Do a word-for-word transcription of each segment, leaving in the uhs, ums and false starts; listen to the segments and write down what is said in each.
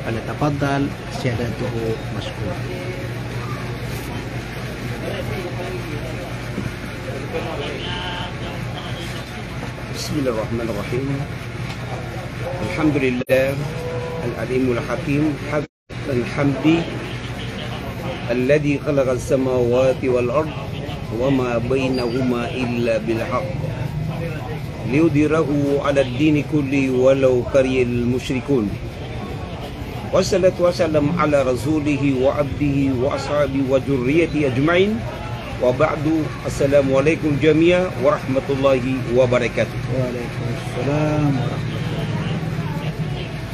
فليتفضل سيادته مشكورا. بسم الله الرحمن الرحيم. الحمد لله العليم الحكيم. الحمد الذي خلق السماوات والأرض وما بينهما إلا بالحق ليظهره على الدين كله ولو كره المشركون. والصلاة والسلام على رسوله وعبده وأصحابه وذريته أجمعين. وبعد، السلام عليكم جميعا ورحمة الله وبركاته. Wa alaikum salam wa rahmatullah.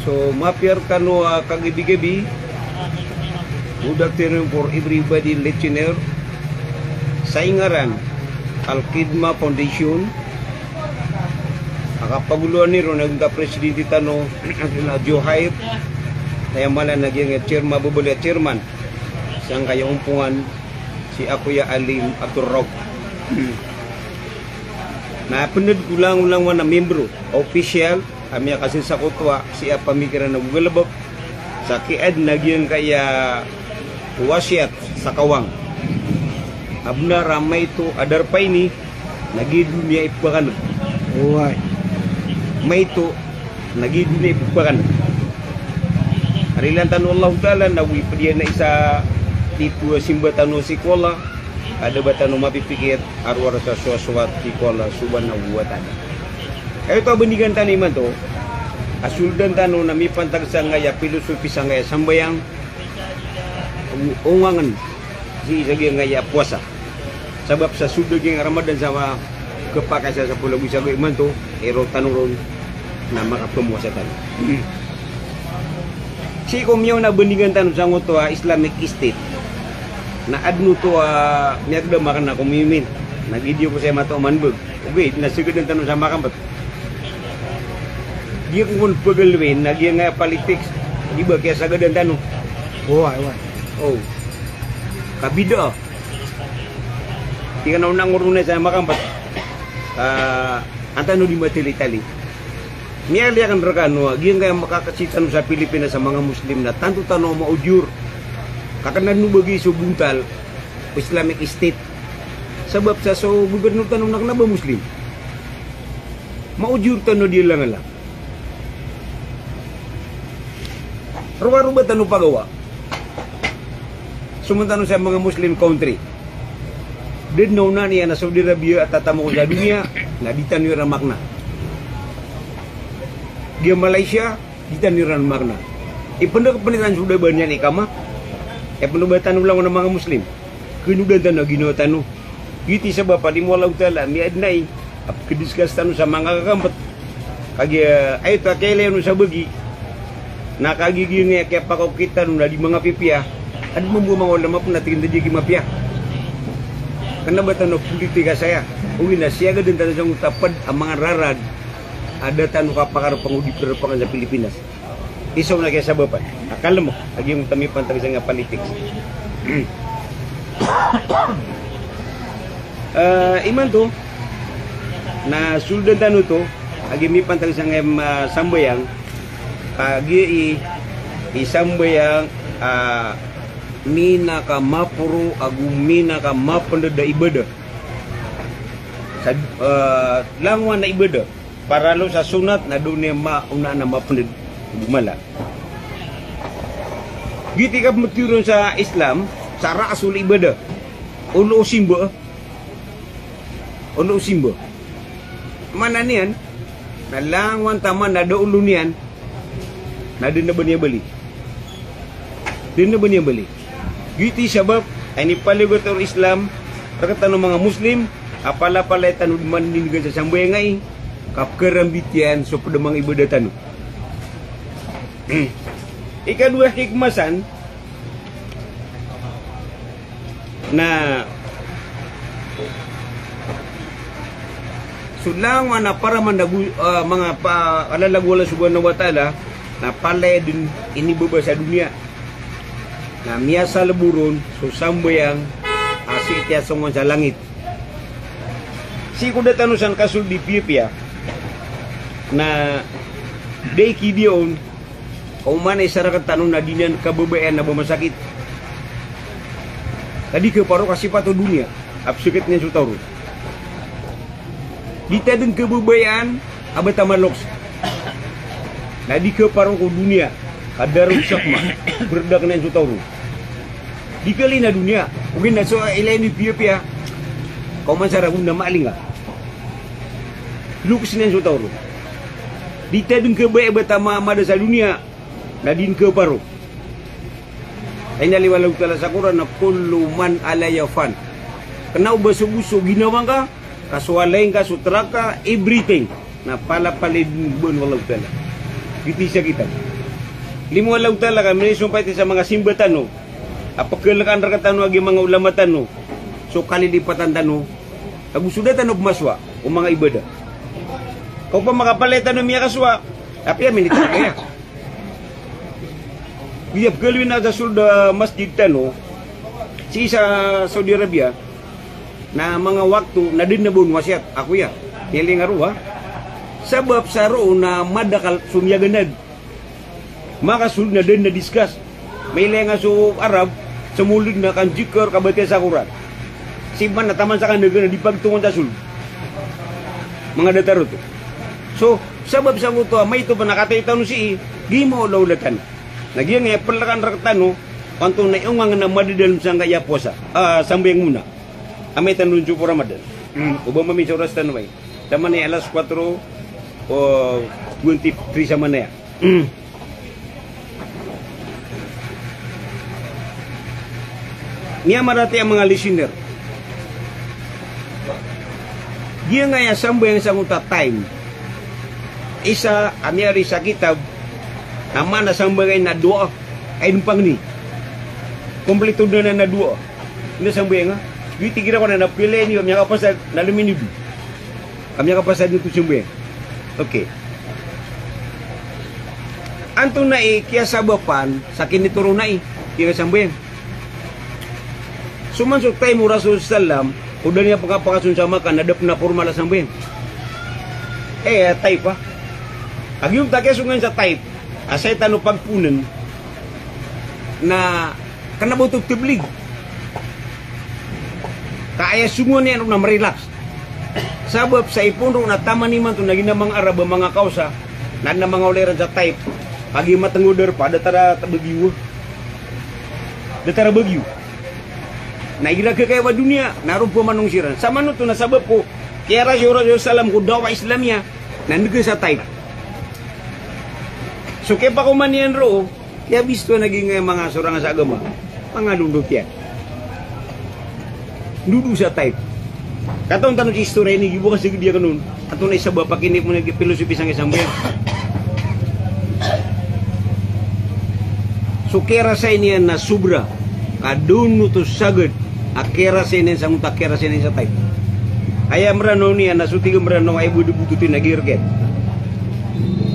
So, mapiya rkano a kagibigibi, good afternoon for everybody listener. Sa ingaran Al Khidma Foundation, a kapagoloan iron ago ngka presidente tano, na Johaib, na aya mala na giyangkaya chairman, babaloy a chairman sangkaya ompongan, si Akhoya Alim Abdul Rauf. Na pnd ko langolangon a membro, official, a miyakasinsakoto a sii a pamikiran ago galbk sa kiyaadn a giyangkaya wasiyat sa kawang. A bnar a maito a darpa ini na giya doniya i pphakandg. Oway. Maito na giya doniya i pphakandg. Rilaan tano o Allahu Ta'ala na go ipd iyan a isa titho a simba tano sii ko Allah, a da ba tano mapipikir a rowar sa sowasowat sii ko Allah Subhanahu wa Ta'ala. Aya oto a bandingan tano imanto a soldan tano na mipantag sangkaya pilosopi sangkaya sambayang, o-, ongangn sii sa giyangkaya powasa. Sabap sa sold a giyangkaya Ramadan sa ma-, khapakay sa sapolo ago isa go imanto, iro tano ron na makapphowasa tano. Sii ko miyaona a bandingan tano sangkoto a Islamic State, na adn oto a miyagdam akn a komiyomin, na giya di ako saya mataan o manbg. Ogaid na sagadan tano sa makambit. Di ako kon pagaloyin na giyangkaya politics, di ba, kiyasagadan tano. Oway, oway. O. Kabida. Di ka na onang orona sa makambit. Ah, an tano di matalitali. Miyaliyo akn rkano a giyangkaya makakasi tano sa Pilipinas a manga Muslim na tanto tano a maojor. Ka kna o ba giya so bontal o Islamic State. Sabap sa so gobirnor tano na kna ba Muslim. Maojor tano di alang-alang. Rowar o ba tano pagawa. Somon tano sa manga Muslim country. Da dn a onaan iyan a Saudi Arabia a tatamok sa doniya, na di tano iran makna. Giya Malaysia, di tano iran makna. Ipndk pn iran so da ba niyan ikama. Ipndk ba tano langon a manga Muslim. Kinodan tano a ginawa tano. Giyoto i sabap a limo o Allahu Ta'ala a miyaadn ai a pkdiscuss tano sa manga kakambit. Kagiya, eh, aya oto a kiyailay on sa bagi. Na kagiya giyangkaya kiyapakaokit tano na di manga pipiya. Adn mambo a manga ulama pn a tig iyan a di aki mapiya. Kna ba tano politika saya. Ogaid na siyagadan tano sangkoto a pd a manga rarad a da tano kapakarpang o di prpakn sa Pilipinas. Isa on a kiyasabapan a kalmk a giyangkoto a mipantag sangkaya politics. Eh, imanto na soldan tano oto a giya mipantag sangkaya, ah, sambayang, ka giya i, i sambayang, ah, minikamaporo ago minikamapnd a ibadah. Sa, eh, langowan a ibadah. Paralo sa sonat na da on i maona na mapnd ago mala. Giyoto i kapmbthowan sa Islam, sa ra'sul ibadah. Olo o simba. Olo o simba. Maana niyan, na langowan taman na da olo niyan, na da dn a ba niyan bali. Da dn a ba niyan bali. Giyoto i sabap a inipaliyogat o Islam rktano a manga Muslim a palapalaya tano dn manindgan sa sambayang ai, ka pkarambit iyan so pd a manga ibadah tano. Ikadowa a hikmah san, na so langowan a paraman ago, ah, manga pa-, kalalagowan o Allah Subhanahu wa Ta'ala, na palaya dn inibaba sa doniya. Na miyasal bo ron so sambayang a sii tiyasongan sa langit. Sii ko da tano san kasold i piyapiya, na da i kidiya on Ka oman i isa rktano na di niyan kababayaan a ba masakit. Ka di khaparo ka sipat o doniya a pzakit niyan so taw ron. Di ta dn kababayaan a ba ta maloks. Na di khaparo ko doniya ka darog sakma, brdak niyan so taw ron. Di kali na doniya, ogaid na so ilay niyo piyapiya, ka oman sa ragon na maling a loks niyan so taw ron. Di ta dn kababayaan a ba ta ma-, mada sa doniya, na di dn khaparo. Inaloy o Allahu Ta'ala sa Qur'an na, "Kullu man alayha fan." Kna o ba so bo so ginawa ngka, ka so alay ngka, so trak ka, everything na palapalaya dn o ba o Allahu Ta'ala. Giyoto i isa kitab. Limo o Allahu Ta'ala ka minisompa ito sa manga simba tano a pkhalkaan rktano a giya manga ulama tano so kalilipatan tano ago so da tano pmasowa o manga ibadah. Ka opama ka palaya tano miyakasowa, apiya minitrak aya. Giya pkhaloy na sa sold a masjid tano sii sa Saudi Arabia, na manga wakto na da dn a ba on wasiyat, ako iya. Kiyalinga roo, ha? Sabap sa roo na madakl so miyaganad. Makasold na da dn a discuss. Mailay nga so Arab, sa molod na kanjikr, kabatiya sa Qur'an. Sii pman na taman sa kandagan na di pagtongan sa sold. Manga datar oto. So, sabap sangkoto a maito pn a kataya tano sii, di maolaola tano. Na giyangkaya plkaan rktano, antonaa i onga ngka na madadalm sangkaya powasa, ah, sambayang mona. Amay tano dn so poon Ramadan. O ba mambo so oras tano ay. Taman i alas kwatro o twenty-three samanaya. Miyamaratiyaya a manga listener. Giyangkaya sambayang sangkoto a time. Isa a miyaaloy sa kitab, na maana sambayang na doa, ay dn pangni. Komplito dn anan a doa. Ino sambayang a? Giyoto i igira ko anan a pilay niyo, miyakapasad, na lominido. Ka miyakapasad niyo oto sambayang. Okay. Antonaa i kiyasabapan sa kinitoron ai, kiyasambayang. So man so time o Rasul sallam, ko da niyan pkapakason sa Makkah na da pn a pormal a sambayang. Eh, Taif, ah. Kagiya oto a kiyasongan sa Taif, asay tano pagpoonn na kna ba oto tablig. Ka aya songowan iyan roo na mrelax. Sabap sa ipoon roo na taman imanto na giya manga Arab a manga kawsa, na adn a manga olaola iran sa Taif. Kagiya matnggo a darpa, datar a bagyo. Datar a bagyo. Na igira khakaya o doniya, na roo pmanong siran. Samanoto na sabap ko kiyarasay o Rasul sallam ko da'wah Islamiyah, na ndg sa Taif. So kiyapakoman iyan roo, kiyabistowan a giyangkaya manga sorang sa agama. Manga dondot iyan. Dodo sa Taif. Katawan tano so istorya ini, giya bo kasagad iyan kanon. Antonaa i sabap a kinipoon iyan, kipilosopi sangkaya sambayang. So kiyarasay niyan na sobra. Ka dondot o sagad a kiyarasay niyan sangkoto a kiyarasay niyan sa Taif. Aya Mranaw niyan na so tig a Mranaw a aya bo a da bototin a giyangkaya.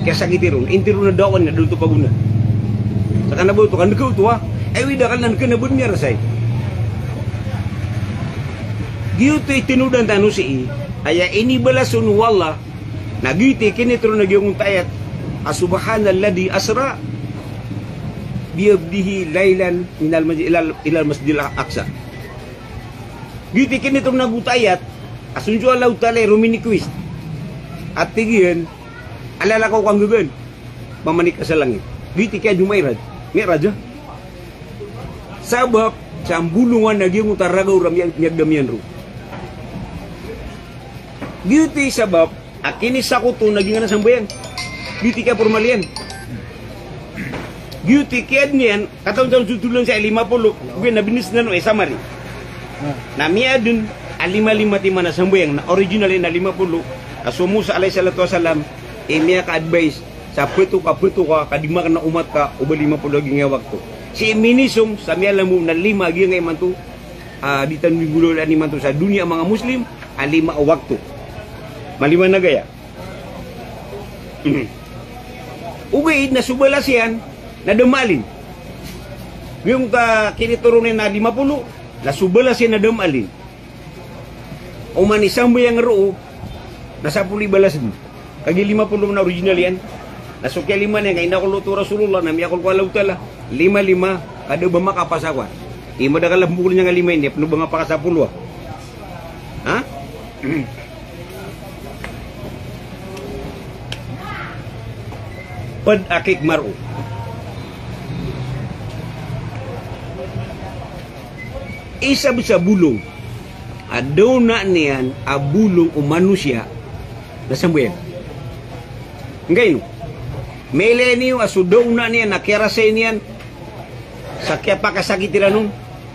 Kiyasakiti ron, intiro na da'wah niyan, da oto pagona. Sa kna ba oto, ka ndg oto, ah. Ay, wida ka na kna ba dn miyarasay. Giyoto i tinodan tano sii, aya inibalas on o Allah, na giyoto i kinitoron a giyangkoto a ayat a, "Subhanalladhi asra bi abdihi laylan minal masjid ilal, ilal masjidil aqsa." Giyoto i kinitoron a giyangkoto a ayat a so Allahu Ta'ala i rominiquest. A tig iyan a lalakaw ka nggagaan, mamanik ka sa langit. Giyoto i kiyadn o Mi'raj. Mi'raj, ah. Sabap sa mbolongan a giyangkoto a ragaw a miyag-, miyagdam iyan roo. Giyoto i sabap a kinisakoto na giyangkanan a sambayang. Giyoto i kiyapormal iyan. Giyoto i kiyadn iyan, katawan sa so dolan sa lima polo, ogaid na binisnan o isa mari. Na miyadn a lima-lima timan a sambayang, na original iyan na lima polo, ka so Musa alayhis salatu wassalam i miyaka-advice sa patoka, patoka, ka di makna o umat ka o ba lima polo a giyangkaya wakto. Sii minisong sa miyalam on na lima a giyangkaya imanto, ah, di tano di nggolaolaan imanto sa doniya a manga Muslim, a lima a wakto. Maliwanag aya. Ogaid na so balas iyan na da maalin. Giyangkoto a kinitoron iyan na lima polo, na so balas iyan na da maalin. Oman i sambayang roo na sapolo i balas dn. Kagiya lima polo na original iyan. Na so kiyalima niyan, ka inakol oto o Rasulullah, na miyakol ko Allahu Ta'ala. Lima-lima, ka da ba makapasa ko a. Di madakl a pmbokol iyan a lima ini, pn o ba nga pakasapolo a. Ha? Pd a kikma roo. Isa bs a bolong a da ona niyan a bolong o manosiya na sambayang. Nggaino, mailay niyo a so da ona niyan a kiyarasay niyan sa kiyapakasakit iran on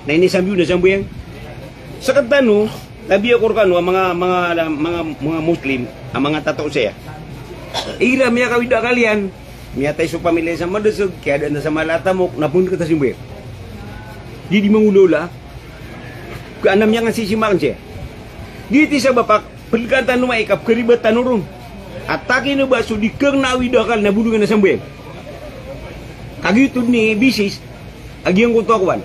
na inisambiyo na sambayang. Sktano, tabiya ko rkano a manga, manga, manga, manga Muslim a manga tato saya. Igira miyakawid a akal iyan, miyatay so pamilya sa madasg, kiyadaan sa mala a tamok, na pn kata sambayang. Di, di mangolawla. Ka ana miyangasisimaan saya. Giyoto i sabap a plkaan tano maya i kapkharibat tano ron. A taki na ba so di kna awid a akal na bolongan a sambayang. Ka giyoto dn i bisis a giyangkoto a kowan.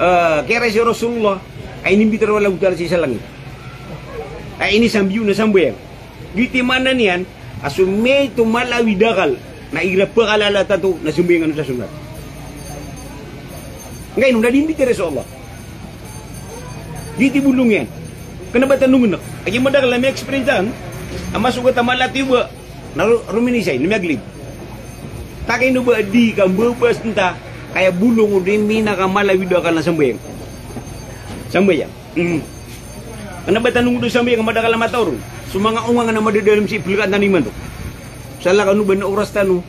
Eh, kiyarasay o Rasulullah a inimbitar o Allahu Ta'ala sii sa langit. A inisambiyo na sambayang. Giyoto i maana niyan a so miyaito mala awid a akal na igira pkhalala tato na sambayang kano sa sonat. Nggaino na di imbitar so Allah. Giyoto i bolong iyan. Kna ba tano nggnk. Agiya madakl a miya-experience an a masogat a mala tiyoba na ro-, rominisay, na miyaglib. Taki na ba di ka mbabas nta, ka aya bolong o di miyakamalawid a akal na sambayang. Sambayang. Mm. Kna ba tano nggodo sambayang a madakl a mataw ron. So manga ongangan a madadalm sii, plkaan tano imanto. Salakaw o ba na oras tano.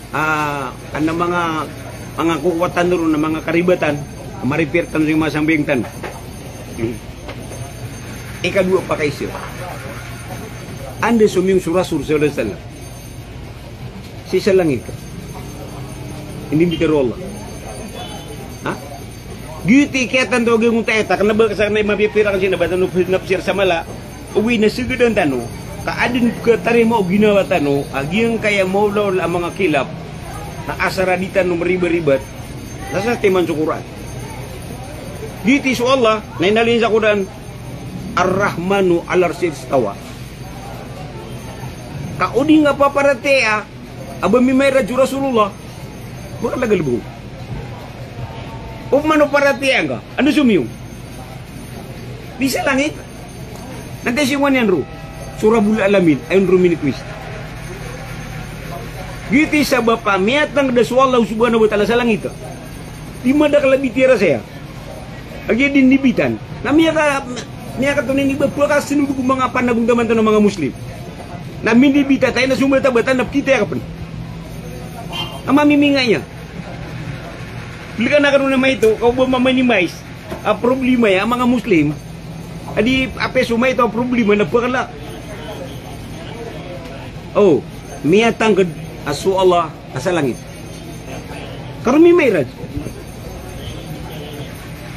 Ah, ana manga, manga kokowa tano ron, na manga karibatan a ma-repair tano sii ko manga sambayang tano. Mm. Ikadowa a pakaiza. Anda somiyong so Rasul sallallahu alaihi wasallam? Sii sa langit. Inimbitar o Allah. Ha? Giyoto i kiyatanto a giyangkoto a ayat a kna ba sa kna i mapipiya rakn sii na ba tano pnapsir sa mala. Ogaid na sagadan tano ka adn pkhatarima o ginawa tano a giyangkaya maolaola a manga khilaf na asar a di tano maribaribat. Na sa timan so Qur'an. Giyoto i so Allah na inaloy sa Qur'an, Ar-Rahmanu 'alal 'arshi istawa. Ka o di nga paparatiyaya a ba mimairaj so Rasulullah, ba ka lagalbong. Opama o paratiyaya ngka, anda somiyong? Di sa langit. Na antaa i siyongan iyan roo? So Rabbul Alamin, ayon roo minitwist. Giyoto i sabap a miyatangkd a so Allah subhanahu wa ta'ala sa langit. Di madakl a bitiyara saya. Agiya di nibitan. Na miyaka, miyakatonay ini ba pkasnod ko manga panagontaman tano a manga Muslim. Na minibita tayo na so mata bata na pkitaya ka pn. A mamimingay niya. Plkaan akn on a maito, ka o ba ma-minimize a problema iyan a manga Muslim. A di apiya so maito a problema na pkala. O, miyatangkd a so Allah a sa langit. Ka roo mimairaj.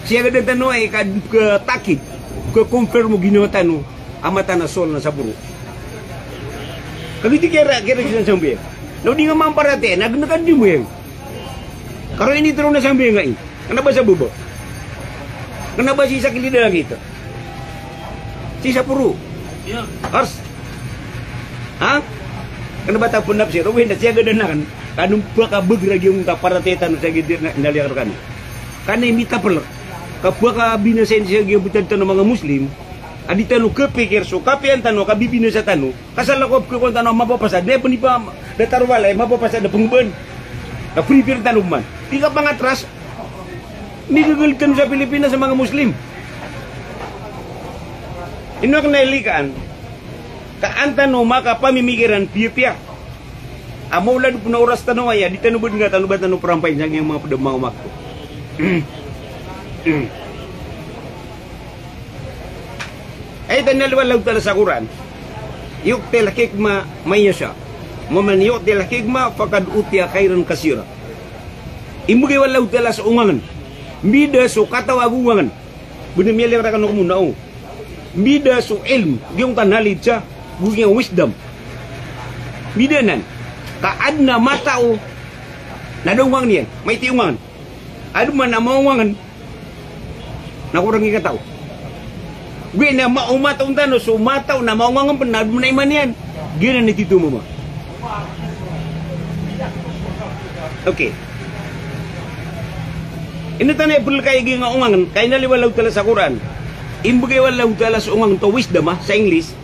Siyagadan tano aya ka, ka takid, ka confirm o ginawa tano a mataan a so Allah na sa poro. Ka giyoto i kiyara, kiyara sa sambayang. Na o di nga mamparatiyaya, na gnkan di mo iyan. Ka roo initharo na sambayang ai. Kna ba sa baba? Kna ba sii sa kilid a langit? Sii sa poro? Arsh. Ha? Kna ba ta pnapsir, ogaid na siyagadan akn. Ka ano pkabagr a giyangkoto a paratiyaya tano sa giyoto i inaloy akn rkano. Ka na imitapl. Ka pkabinasa ini sa giyangkoto a tano a manga Muslim. A di tano kapikir so kapiya tano, kabibinasa tano. Ka salakaw a pkhakowa tano a mapapasad, na aya pn i pdatar o walay, mapapasad a pngbn. Na prepare tano man. Di ka pangatras. Migagal tano sa Pilipinas a manga Muslim. Ino akn a ilikaan. Ka an tano makapamimikiran piyapiya. A maolad pn a oras tano aya, di tano badnga tano ba tano prampayin sa giyangkai a manga pd a manga omak. Aya inaloy o Allahu Ta'ala sa Qur'an, "Yu'til hikmata man yasha'. Wa man yu'tal hikmata faqad utiya khairan katsira." Imbgay o Allahu Ta'ala so ongangn. Mbida so kataw ago ongangn. Bnar a miyailay rkano ko mona o. Mbida so ilm, giyangkoto a knowledge, go giyangkai a wisdom. Mbida anan. Ka adn a matao na da ongangn iyan. Maito i ongangn. Adn man a maongangn na korang i katao. Giyanan a ma-, o matao tano, so matao na maongangn pn na adn man a iman iyan. Giyanan i tito mama. Okay. Ino tano i pelekai giyangkai a ongangn, ka inaloy o Allahu Ta'ala sa Qur'an. Imbegay o Allahu Ta'ala so ongangn oto wisdom, ah, sa English.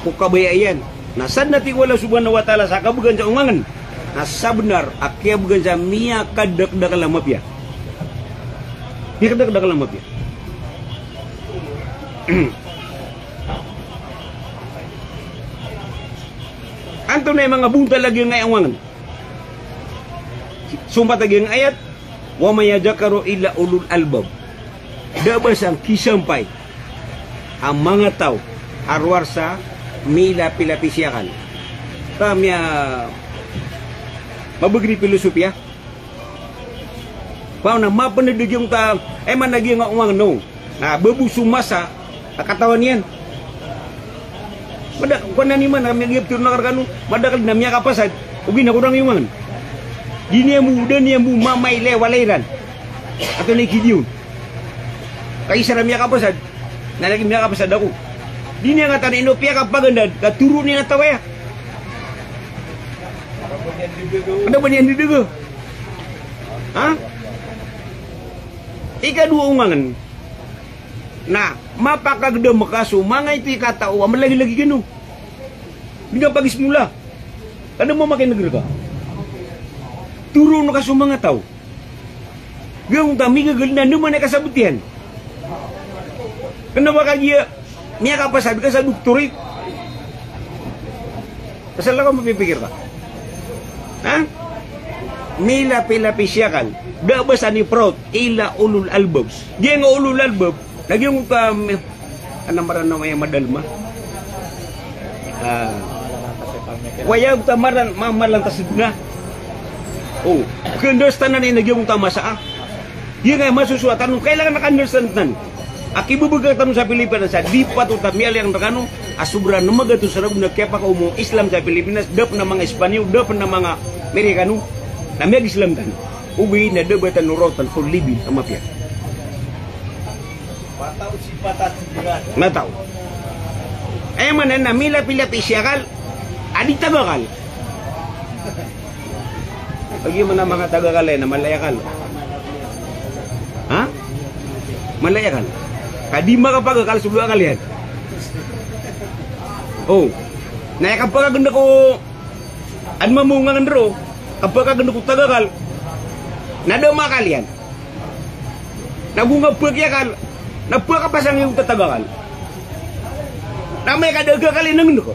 Ko kabaya iyan. Na sadn a tig o Allah Subhanahu wa Ta'ala sa kabegan sa ongangn. Na sabenar a kiyabegan sa miyakadakdakl a mapiya. Miyakadakdakl a mapiya. Antonaa i manga bontal a giyangkai a ongangn? Sompat a giyangkai a ayat, "Wa ma yadhakkaru illa ulul albab." Da a ba san kisampay a manga taw a rowar sa milapilapi si akal. Ka miya, mabagr i pilosopiya. Paw na mapnd a giyangkoto a, aya maana a giyangkai a ongangn, no. Na ba bo so masa a katawan iyan. Mada, kowan iman a miyagiyap tiro na karkano, madakl na miyakapasad, ogaid na korang i ongangn. Di niyan bo, da niyan bo mamailay a walay iran. Antonaa i kidiyon. Ka isa ra miyakapasad, na lagid miyakapasad ako. Di niyan katawan a ino piyakapagandad, ka toroon iyan a taw aya. Kada ba niyan dadaga. Ha? Ikadowa a ongangn. Na mapakagdam ka so manga ito i katao a malagilagid kano. Di ka pagismola. Kada mamakineg rka. Toroon ka so manga taw. Giyangkoto a migagal na andamanaya i kasabot iyan. Kna ba kagiya miyakapasad ka sa doktorit. Asal ka mapipikir ka. Ha? Milapilapi si akal. Da a ba san i proud, illa ulul albab. Giyangkai a ulul albab, na giyangkoto a, ano, Maranaw aya madalma. Ah. Waya oto a maran, ma-, malantas dn a. O, ka-understand tano na giyangkoto a masa a. Giyangkai a masosowa tano, kailangan a ka-understand tano. A kibebegay tano sa Pilipinas a di patot a miyailay rkano a sobra nem a gatos a ragon a kiyapakaoma o Islam sa Pilipinas, da pn a manga Espanyol, da pn a manga Amerikano, na miyag-Islam tano. Ogaid na da a ba tano rawatan so libin a mapiya. Mataw. Aya maana na milapilapi si akal a di tagakal. Agi man a manga tagakal iyan na mala i akal. Ha? Mala i akal. Ka di makapagakal so dowa akal iyan. O. Na aya kapakagenda ko, adn mambo ngangn roo, kapakagenda ko tagakal. Na da a maakal iyan. Na go nga pekiyakal, na pekapasang iyo ko tagakal. Na amay ka da a gakal iyan na ngenda ko.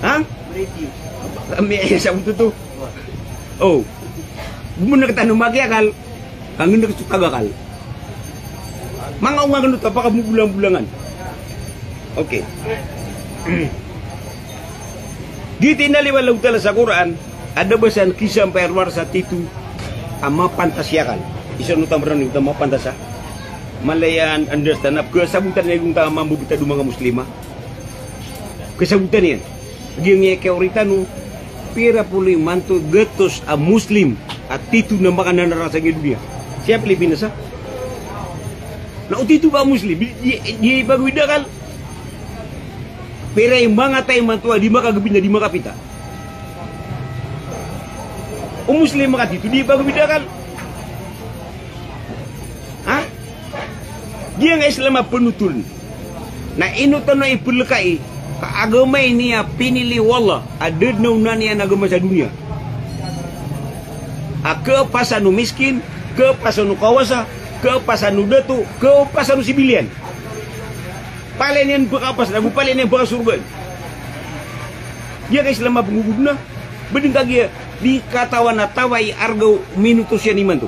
Ha? Ami aya sa oto oto. O. Bo man rktano makiyakal, ka ngenda ko so tagakal. Manga ongangn oto a pakamobolangan-bolangan. Okay. Giyoto i inaloy o Allahu Ta'ala sa Qur'an, a da a ba san kisampay a rowar sa tito a mapantas i akal. Isa oto a mrano oto a mapantas a. Mala iyan understand a, kasabotan iyan oto a mambebetad o manga Muslim a. Kasabotan iyan. Giyangkai a kiyaori tano, pira polo imanto gatos a Muslim a tito na makananarasa giyangkai a doniya. Sa Pilipinas a. Na o tito ka a Muslim, di, di, di ipagawid akal. Pira i manga taw imanto a di makagabid na di makapita. O Muslim ka tito, di ipagawid akal. Ha? Giyangkai a Islam a pnotol. Na ino tano i pelekai ka agama ini a pinili o Allah a da dn a onaan iyan a agama sa doniya. A kepasan o miskin, kepasan o kawasa, kepasan o dato, kepasan o sibilian. Palaya niyan pekapas, na go palaya niyan pekasorgaan. Giyangkai a Islam a pnggobod na, ba dn kagiya di katawan a taw i arga o minutos iyan imanto.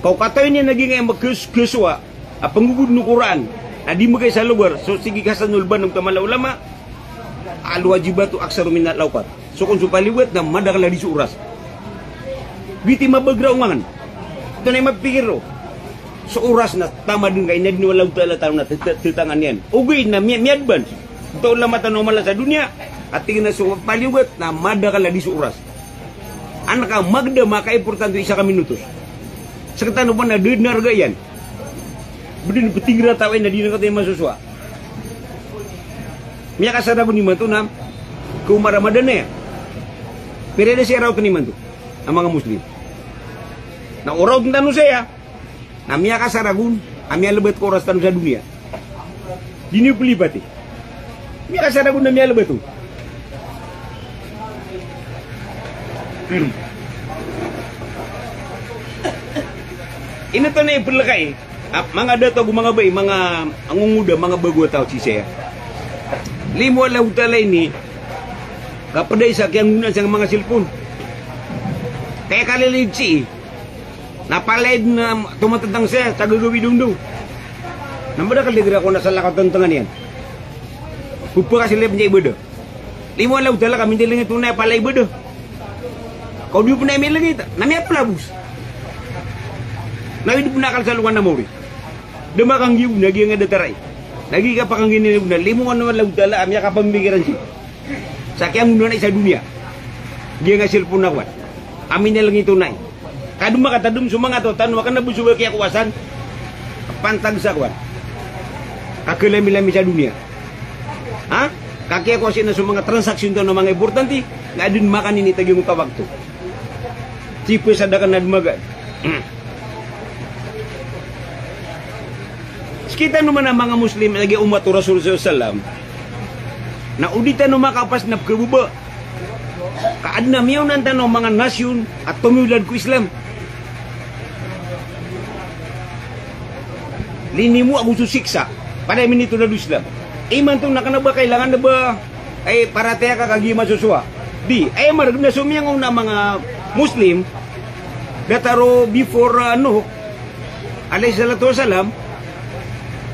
Ka o katawan iyan a giyangkai a mages-, gesowa a pnggobod o Qur'an a di mbgay sa logar, so sigi ka Hasanul Banna oto a mala a ulama, al-wajibatu aktsaru minal awqat. So kon so paliyogat na madakl a di so oras. Giyoto i mabager a ongangn. Oto na i mapikir roo. So oras na tamad ngka, inadn o Allahu Ta'ala tano na teta-, tetangan iyan. Ogaid na miya-, miyadvance. Oto a ulama tano a mala sa doniya, a tig iyan a so paliyogat na madakl a di so oras. An ka magdam a kaimportante o isa ka minutos. Sktano pn a da dn a arga iyan. Ba dn ptinggr a taw iyan a di na katawan i masosowa. Miyakasaragon imanto na ko Ramadan iyan. Pira i da saya raotn imanto a manga Muslim. Na o raotn tano saya na miyakasaragon a miyalebat ko oras tano sa doniya. Di niyo pelipati. Miyakasaragon a miyalebat on. Ino tano i pelekay a manga dato ago manga bai, manga angongoda, manga bago a taw sii saya. Limo o Allahu Ta'ala ini kapeda i sa kiyanggonaan sangkai manga cellphone. Kaya kalilid sii na palaya den a tomatentang saya sa gagawii dongdong. Na madakel di gira ko na salakaw tentengan iyan. Pepakasilip niyan ibadah. Limo o Allahu Ta'ala ka minilengit on a palaya ibadah. Kaw di pen a milengit na miyapelabos. Na awid pen a akal sa alongan a maori. Da makanggiya on a giyangkaya datar ai. Na giya kapakanggiya niyan on a limo o Allahu Ta'ala a miyakapamikiran sii sa kiyanggonaan sa doniya. Giyangkaya cellphone a kowan a minilengit on ai. Ka da makatadem so manga taw tano a kena bo so ba kiyakowa san pantag sa kowan, kakelamilami sa doniya. Ha? Kakiyakowa sii na so manga transaksyon tano a manga importante, nga aden makanini ta giyangkoto a wakto. Sii pesadaka na domagaan. Sekitano man a manga Muslim lagid a umat o Rasul sallallahu alaihi wasallam, na o di tano makapas na pekebeba ka aden a miyaona tano a manga nasyon a tomiwlad ko Islam. Linimo ago so siksa, palaya minitolad o Islam. Imanto na kena ba kailangan na ba ay paratiyaya ka kagiya masosowa. Di, ay mareg na so miyangaona a manga Muslim, datar o before, ah, Nuh alayhis salatu wassalam,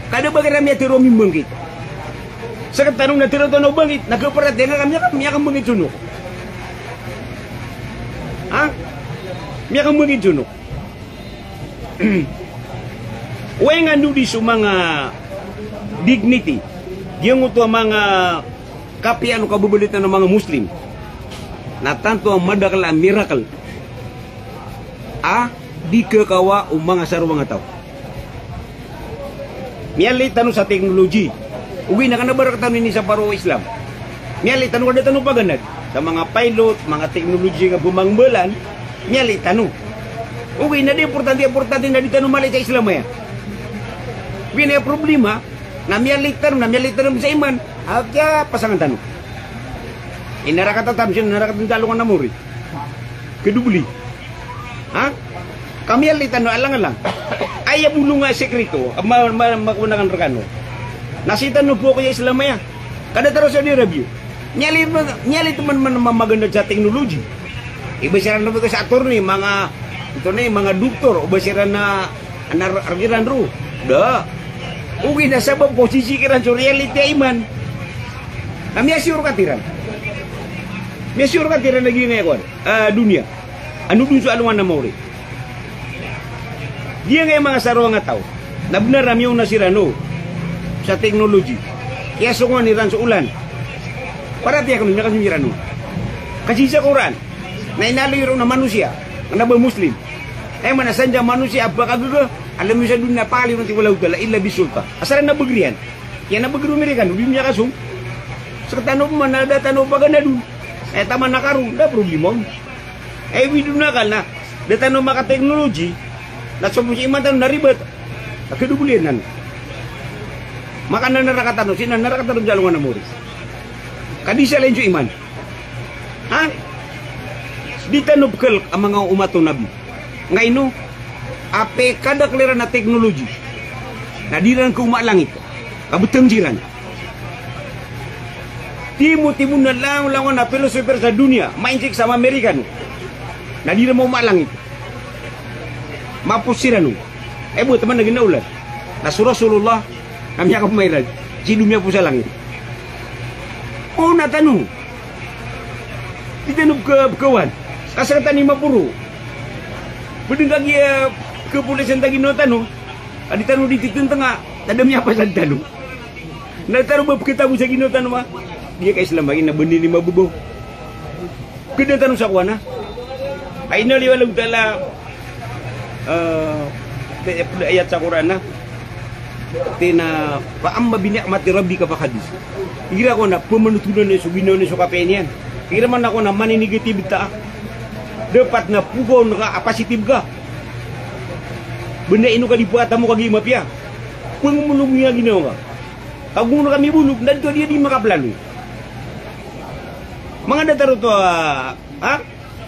ka da ba kiran miyatharo a mimbangkit. Sekitano na tharo tano a bangkit, na kaparatiyaya ngka a miyaka, miyakambangkit so Nuh. Ha? Miyakambangkit so Nuh. Oway, nga ndo di so manga dignity, giyangkoto a manga kapiya o kababaloy tano a manga Muslim, na tanto a madakel a miracle a di kekawa o manga saroang a taw. Miyalid tano sa technology. Ogaid na kena ba rektano ini sa paro Islam. Miyalid tano ka da tano paganad sa manga pilot, manga technology nga pemangbalan. Miyalid tano. Ogaid na di importante, importante na di tano malid sa Islam aya. Ogaid na aya problema na miyalid tano, na miyalid tano sa iman. Aya pasangan tano. Inarakatatano sii, inarakatatano sa alongan a maori. Kedobeli. Ha? Ka miyalid tano alang-alang. Aya bolong a sekreto, ma, ma, makonakan rekano. Na sii tano bo ko iya Islam aya. Ka datar o Saudi Arabia. Miyalid, miyalid man, man, man, maganad sa technology. Iba siran na ba ko sa attorney, manga, ito na, manga doktor, o ba siran na, na, na, na, na, da. Ogaid na sabap ko sisii kiran so reality a iman. Na miyasiyurkat iran. Miyasiyurkat iran lagid a giyangkaya kowan, ah, doniya. Ano den so alongan a maori. Giyangkaya manga saroang a taw na benar a miyaona siran o sa technology. Kiyasongowan iran so olan. Paratiyaya kano, miyakasong siran o. Ka sii sa Quran na inaloy ron a manosiya, kena ba Muslim. Aya maana, sandiya manosiya a ba kagaga, alam iyo sa doniya, paliyo ron ti Allahu Ta'ala illa bisulta. Asar na bagr iyan. Iyan a bagr o Amerikano, di miyakasong. Sekitano pman na da tano paganadon. Aya taman a karo, da problema on. Aya widon akal na da tano makateknoloji, na so iman tano na ribat. Ka kedobeli anan. Maka na naraka tano, sii na naraka tano sa alongan a maori. Ka di sa lain so iman. Ha? Di tano pekelek a manga omat o Nabi. Nga ino, apiya kadakl iran a teknoloji na di ran kaoma langit, ka beteng siran. Timo-timo na langolangon a philosopher sa doniya, mainsik sa Amerikano, na di ran maoma langit. Mapos siran on. Aya bo taman a ginaolan na so Rasulullah na miyakaoma iran sii do miyapos sa langit. Ona tano. Di tano peka-, pekawan. Ka sekatano i maporo. Bedeng kagiya, eh, kepolisan ta ginawa tano. Ka di tano di titentenga, na da miyapasad tano. Na tano ba peketago sa ginawa tano, ma. Di ka Islam lagi na benar i mababaw. Keda tano sa kowan a, ay na liyo Allahu Ta'ala, eh, te-, ayat sa Quran na, tig iyan a, "Fa amma bi ni'mati rabbika fa haddith." Igira ko na pemanotolan iyan so ginawa niyan so kapiya niyan. Ira man ako na mani negative ta. Dapat na pogaw ka a positive ka. Benda ino ka di pekatamo ka gi mapiya. Pengomolong iya ginawa ka. Kagono kami bolog, na di to dia di makaplano. Manga datar oto, ah, ha?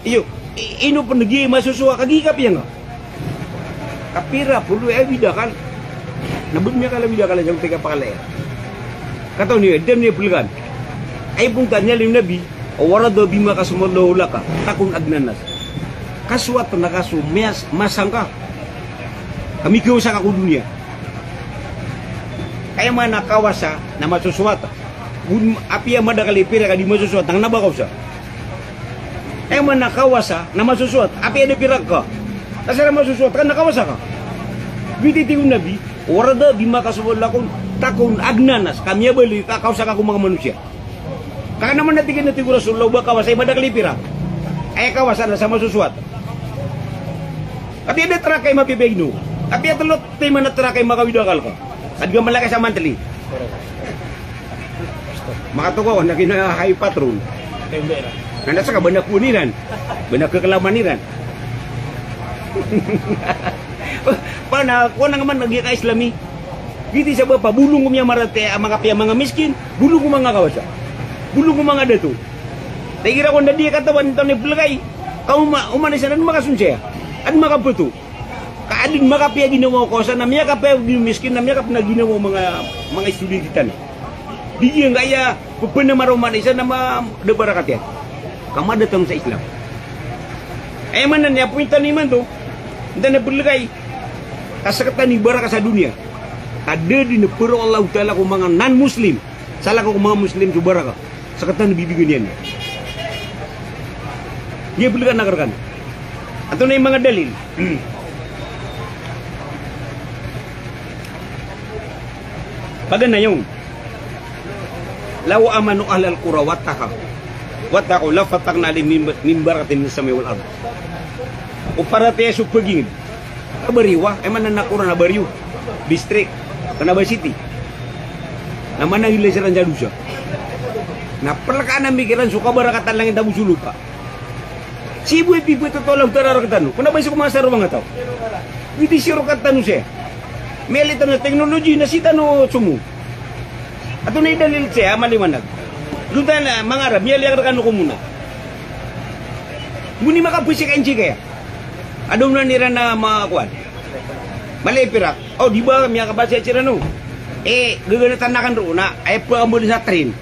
Iyo, i-, ino pen gi masosowa ka gi kapiya nga. Kapira polo e bidakal. Na bed miyakala bidakal sa oto i kapakalaya. Katawan iyo, dem niyo pelekan. Ay pon tanya lim Nabi, "Warda bima qasamallahu laka, takun aghnan nas." Kasowat na kaso miyas-, masang ka. Kami kiyosaka ko doniya. Aya maana kawasa na masosowat. Bun apiya madakel i pirak a di masosowat, na kena ba kawasa. Aya maana kawasa na masosowat, apiya da pirak ka. Ka sa masosowat, kena kawasa ka. Giyoto i tig o Nabi, "Warda bima qasamallahu laka, takun aghnan nas." Ka miyabaloy ka kawasa ka ko manga manosiya. Ka kena man a tig iyan a tig o Rasulullah o ba kawasa i madakel i pirak. Aya kawasa na sa masosowat. Apiya da terak ka i mapipiya ginawa. Apiya telo timan a terak ka i makawid a akal ka. Ka di ka malaki sa monthly. Makatokawan na kina high patrol. Na da seka ba na kowan iran. Ba na kekelaman iran. Pena kowan angka man a giya ka Islami. Giyoto i sabap a bolong ko miyamaratiyaya a makapiya manga miskin, bolong ko manga kawasa. Bolong ko manga dato. Tig iran ko na di katawan tano i pelekay. Ka oma, oman isa na di makasonsaya. Adi makapeto. Ka adi makapiya ginawa o kawasa, na miyakapiya ginawa o miskin, na miyakapiya ginawa o manga, manga istudenti tano. Di giyangkaya pepenamar o oman isa na ma-, da barakat iyan. Ka mada tano sa Islam. Aya maana niyan, pointan imanto, intan a pelekay. Ka sekatano i barakat sa doniya. Ka da di na paro o Allahu Ta'ala ko manga non-Muslim. Salakaw ko manga Muslim so barakat. Sekatano bibigan iyan. Giya pelekan a kerekan. Antonaa i manga dalil? Paganay on. "Law amana ahlul qura wattaqaw, wattaqaw lafatahna alaihim min, min barakatin minas samai wal ard." O paratiyaya so paginged a bariyo, aya maana na qura na bariyo, district, kena ba city. Na manangila siran sa dosa. Na pelekaan ami kiran so kabarakatan langit ago so lopa. Sii bo i pipetoto o Allahu Ta'ala rektano. Kena ba sii ko manga sarong a taw. Giyoto i sii rektano sii. Miyaaloy tano sa technology na sii tano somo. Antonaa i dalil sii a maliwanag? Doon tano, manga Arab, miyaaloy rektano ko mona. Goni makapesik a injik aya. Ado na niran a manga kowan. Mala i pirak. O, di ba miyakabasa siran o. E, gegenatan aken roo na, aya pekambaloy sa train.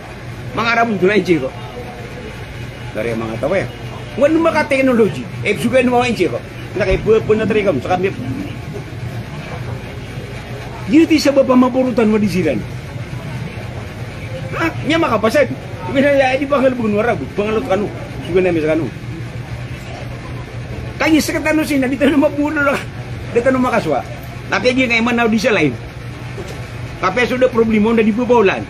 Manga Arab oto na injik o. Dari manga taw aya. Wan maka technology. E, pesogan o manga injik o. Na kay pe-, penatray kam, sa kami. Giyoto i sabap a maporotan o di siran. Ha? Niyan makapasad. Di ba na, di ba ngalebeg o Arab? Bangalot kano. Pesogan ami sa kano. Kagiya sekatano sii na di tano mabolo la. Di tano makasowa. Tapi aya giya nga iman na di sa lain. Kapiya so da problema on na di bebaolan.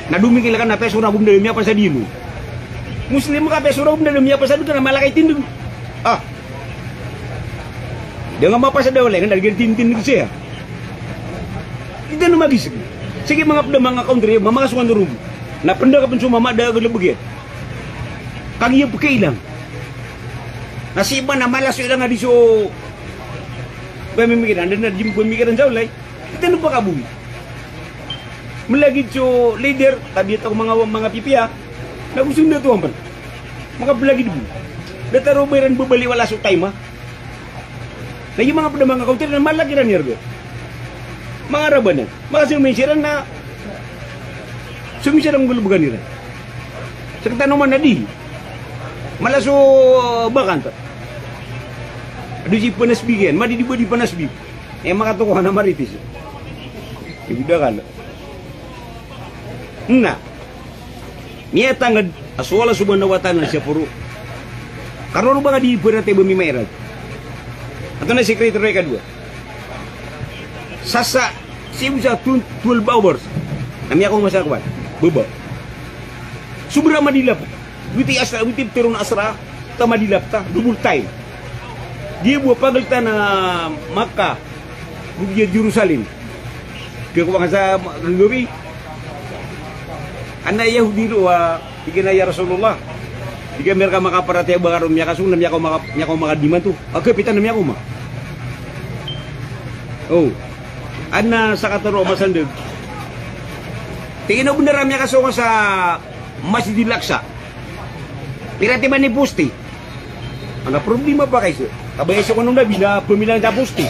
Na domingkil ka na piya so ragon da miyapasad iyan. Muslim ka piya so ragon da miyapasad ka na mala ka i tindeg. Ah. Da nga mapasad a walay nga da gir tindeg siya. Di tano magiseg. Sige, manga ped a manga country, mamakasokan o rogo. Na penda ka pen so mama da galebeg iyan. Kagiya pekailang. Na sii ba na mala so ilang a di so pemikiran, da na di pemikiran sa walay. Di tano pakabowi. Melagid so leader, tabiat ako manga, manga pipiya. Na gusto nda to ampan. Makablagid bo. Da taro ba iran bebali wala so time a. Lagi manga ped a manga counter na malaki ran iyan. Manga Arab anan. Maka so misiran na so misiran ngol began iran. Sekatano man na di. Mala so bakan ta. Ado si panas bigan, madi di ba di panas big. E, makatokawan a maritis. Ibida kan. Na miyatanged a so Allah subhanahu wa ta'ala na siyaporo. Karoro ba nga di ibarat iba mimairag. Antonaa i sikreto ron? Ikadowa. Sasa, sii bo sa tw-, twelve hours. Na miyakaoma sa kowan. Baba. Sobra madilap. Witi asra, witi pteron asra. Ta madilap ta. Double time. Di bo pagel ta na Makkah. Go giya Jerusalem. Kiyakowaan sa gagawii. Adn a Yahudi roo a tig iyan a, "Ya Rasulullah, di kami rka makaparatiyaya ba ka roo miyakasong na miyakaoma ka, miyakaoma ka dn imanto. Aka pitan na miyakaoma." O. Adn a sakataw roo a masandg. Tig iyan o bnar a miyakasong ka sa Masjidil Aqsa. Pira timan i poste? Adn a problema pakaiza. Kabaya so kano na bina pamilang sa poste.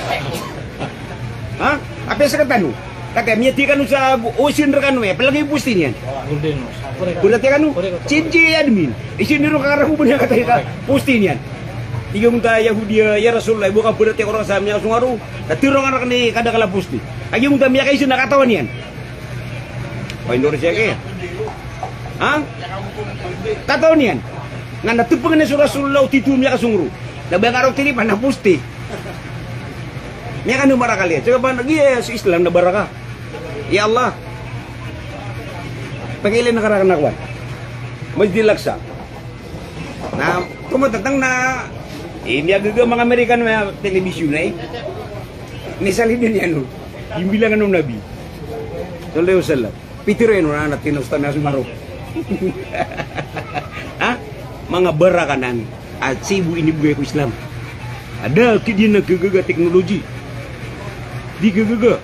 Ha? Apiya sktano. Kati a miyati kano sa ocean rkano, eh, palagi poste niyan. Berarti kano. Sindi admin. Isin niro kakarako bana kati a poste niyan. Tig iyan a Yahudi a, "Ya Rasulullah, bo ka berarti ko roo sa miyasong a roo. Kati roo nga rkani kadakl a poste." Tig iyan a miyakaiza na katawan iyan. O, Indonesia ki. Ha? Katawan iyan. Nga na tpng iyan so Rasulullah o tito miyakasong roo. Na ba nga roo tinipan na poste. Miyakano marakal iyan. So kapan, giya so Islam na baraka. Ya Allah. Pangilay na karakn a kowan. Masjidil Aqsa. Na, komatatang na, eh, miyagaga manga Amerikano a telebisyon na, eh. Misali dn iyan o, imbilangan o Nabi. Sallallahu alaihi wasallam. Pitharo iyan o, na, na, tinos tano a somaro. Ha? Manga baraka nan. A sii bo inibgay ko Islam. A da kadiyan a gagaga a teknoloji. Di gagaga.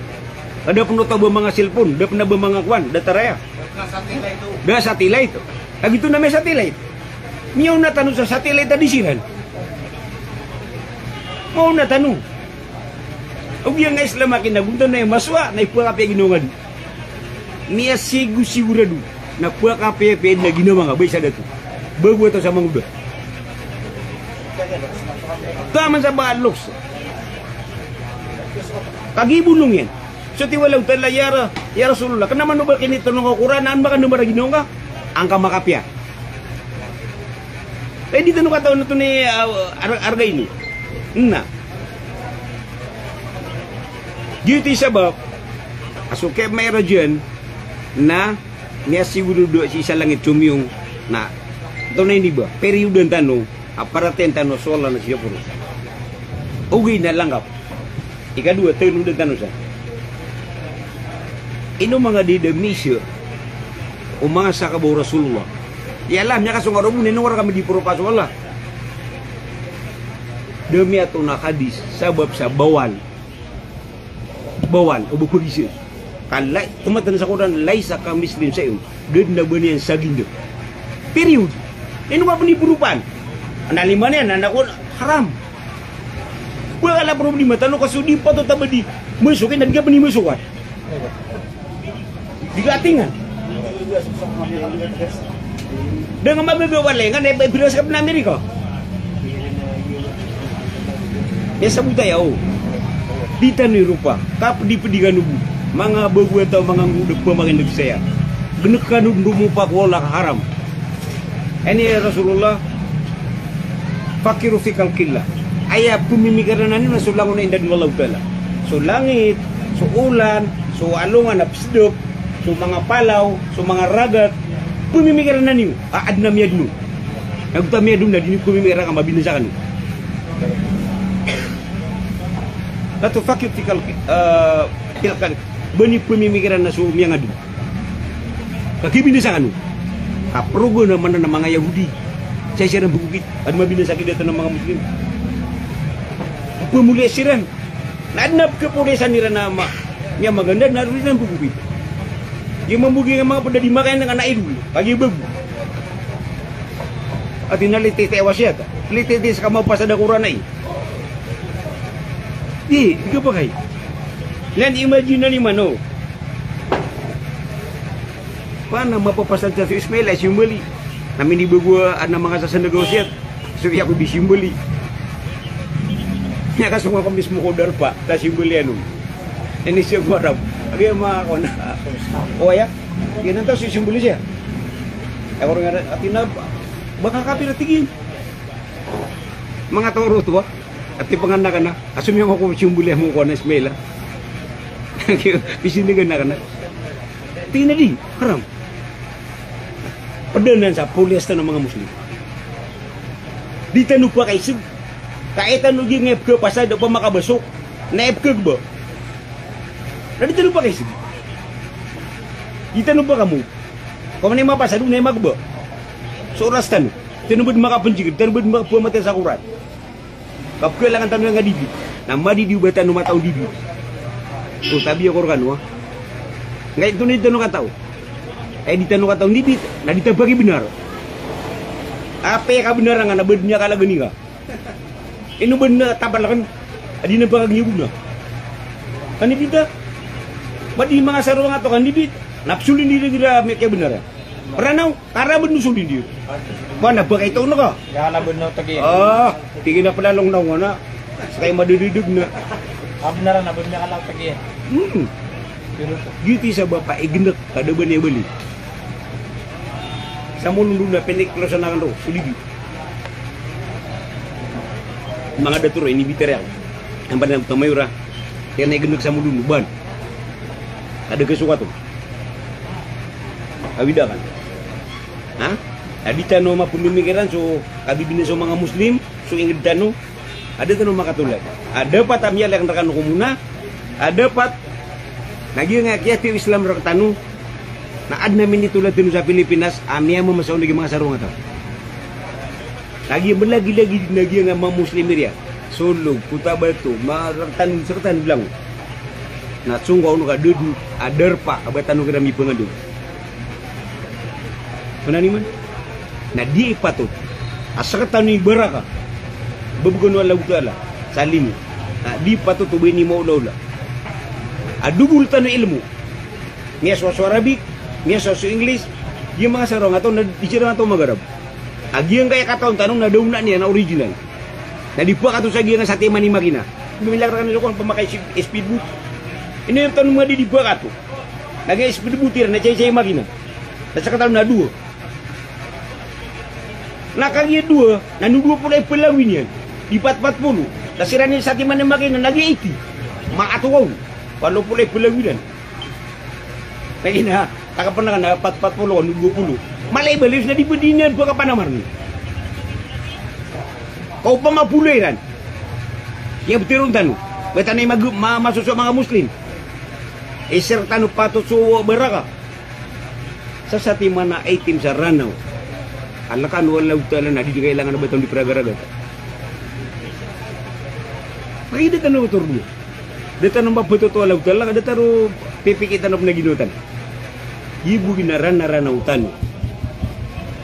A da pn oto a ba manga cellphone, da pn a ba manga kowan, da taraya. Da satellite. Kagiya oto na miyasatellite. Miyaona tano sa satellite a di siran. Maona tano. Ogaid na Islam a kinagonta na aya masowa na ipakapiya ginawa nga di. Miyasigurado na pakapiyapiya dn a ginawa nga, ba isa dato. Bago a taw sa mangoda. Taman sa ba loks. Kagiya bolong iyan. So tig o Allahu Ta'ala, "Ya Ra-, ya Rasulullah, kna man o ba kinitono ko Qur'an, an ba kna ba a ginawa nga? An ka makapiya." Ay, di tano katawan oto ni, ah, ar-, arga ini. Na. Giyoto i sabap a so kiyami'raj iyan na miyasigurado sii sa langit somiyong na oto na ini ba, periyodan tano, a paratiyayaan tano so Allah na sii sa poro. Ogaid na langgap. Ikadowa, tanodan tano san. Ino manga di da miisa o manga sahaba o Rasulullah. Ya Allah, miyakasong ka roo bo na ino nga rkami di poro ka so Allah. Da miyato na hadis, sabap sa bawal. Bawal, o ba pagiza. Ka la-, tomataan sa Qur'an, "Laisa kamithlihi shay'un." Da dn a ba niyan sa ginda. Period. Ino ba pn i poropaan? Ana lima niyan, ana ko haram. Ba kala problema tano ka so di patot a ba di masok, na di ka pn i masok a. Di ka atingan. Da nga magaga walay nga na ipiras ka pn a Amerika. Aya sabot aya o. Di tano i ropa. Kapdipdi kano bo. Manga bago a taw, manga nggoda pamakin'g saya. Gnk kano dn romopa ko Allah ka haram. Aya ni Rasulullah, "Fakkiru fi khalqillah." Aya pmimikirana niyo na so langon a inadn o Allahu Ta'ala. So langit, so olan, so alongan a psdp, so manga palaw, so manga ragat, pmimikirana niyo a adn a miyadn on. Na gota miyadn on na di niyo pmimikirana ka mabinasa kano. La tufakkir fi khalqi, eh, fil khaliq. Ba niyo pmimikirana so miyangadn. Ka kibinasa kano. Ka progo na manan a manga Yahudi. Sa isa na bokokit. Adn a mabinasa kidata na manga Muslim. Pamoliyas iran. Na adn a kapoliyas iran a ma-, miyamaganda na roo iran bokokit. Di mambogi nga manga pd a di makayan nga na idol. Kagiya bago. Ati na lititi a wasiyat. Lititi sa kamapasad a Qur'an ay. Di, di kapakay. Lan imagine na ni mano. Pano mapapasad sa so Ismail a simbali. Na minibago a na manga sasandg a wasiyat. So iya ko di simbali. Aya kasong ako mismo ko darpa, ta simbali ano. Ini siya ko Arab. Agi ama ko na. O aya. Yan ang tao si simbali siya. Ako rin nga, ati na, baka kapira tigin. Manga tao roo oto a. Ati panganak ka na. Asumiyong ako simbali mo ko na Ismail a. Isindigan na ka na. Tigin na di. Haram. Pd anan sa poliyas tano a manga Muslim. Di tano pakaisg. Ka aya tano di nga ipkhapasad o ba makabasok. Na ipkhagba. Na di tano pakaisg. Di tano pakamob. Ka oman i mapasad, oman i magba. So oras tano. Tano bo di makapanjigir, tano bo di makapamatay sa Qur'an. Kapkalangan tano aya nga debate. Na madi di o ba tano mataw debate. O tabiya ko rkano, ha. Nga ito na di tano kataw. Ay di tano kataw debate. Na di ta pakibenar. Apiya kabenar nga na ba di niyan kalagani ka. Ino ba na tapal aken? Adi na ba kagiyabona? Kanibita. Ba di manga saronga to kanibit. Na psolin di gira meke benar. Ranaw, kara ba no solin di. Ba na ba kaito na ka? Ya, na ba no tagi. Ah, tigina pala long na ngona. Sekay madededeg na. Kabenar na ba niyan kala tagi. Hmm. Giyoto i sabap a igendek ka da ba niyan bali. Sa molondo na piniklosan aken ro, so didi. Manga dato ro, inibitera iyan. Amban na tamayo ra. Kena igendek sa molondo, ban. Kada kesokato. Awida kan. Ha? Adi tano mapememikiran so kabibina so manga Muslim, so inged tano. Ada tano makatolad. Ada pat a miyalek rekano ko mona. Ada pat na giya nga kiyati o Islam rektano. Na aden a minitolad tano sa Pilipinas a miyamamasa on lagi manga saronga taw. Lagi melagi-lagi na giya nga manga Muslim area. Solog, Cotabato, ma rektano, rektano lang. Na songkaw on ka da den a darpa a ba tano kira mipangaden. Mana niman? Na di ipatot a sekatano i baraka. Bebegan o Allahu Ta'ala sa limo. Na di ipatot o ba ini maolaola. A dobol tano ilmo. Miyasowa so Arabic, miyasowa so English, giya manga saronga taw na di siran taw magarab. A giyangkaya katawan tano na da onaan iyan a original. Na di pakato sa giyangkaya satiman i makina. Mimilak rekano so kon pamakai si-, speedboat. Ino iran tano madi di pakato. Na giya speedboat iran na chay-chay i makina. Na sekatano na dowa. Na kagiya dowa, na no dowa polo i palawi niyan. Di pat-pat polo. Na siran i satiman i makina, na giya eighty. Makatokaw. Walo polo i palawi niyan. Lagi na, taka pernah na pat-pat polo, no dowa polo. Mala i balios na di ba di niyan ba kapanamarni. Ka opama polo iran. Iya betiron tano. Ba tano i mag-, ma-, masoso manga Muslim. Iser tano patot so baraka. Sa satiman a itim sa Ranaw. A lekan o Allahu Ta'ala na di di kailangan a ba tano di pragaragata. Pagida tano torbo. Da tano mapetoto a Allahu Ta'ala, da tano pipikir tano pn a ginawa tano. Giya bo ginaran a Ranaw tano.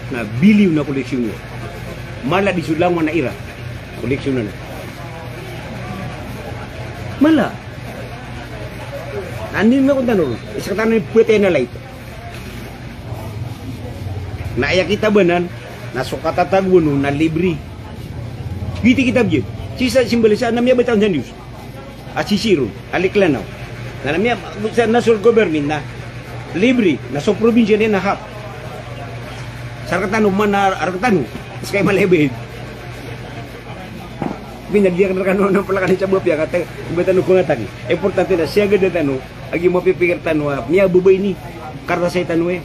Na biliyon a koleksyon iyan. Mala di so langon a ira. Koleksyon anan. Mala. Na andi na kon tano ron. Isa tano i pwete na light. Na aya kitab anan, na so katatagoan on na libre. Giyoto i kitab iyan. Sii sa simbalisa na miyabata on sa news. A sisii ron, a liklanaw. Na, na miya, sa national government na libre, na so probinsya niyan na hak. Sa rektano man a rektano, ska i mala i bayad. Binadiyakan rekano na pelakan i sabap iyan, kata, ba tano pengataki. Importante na siyagada tano, lagid mapipikir tano a miyababa ini, karta sa tano e.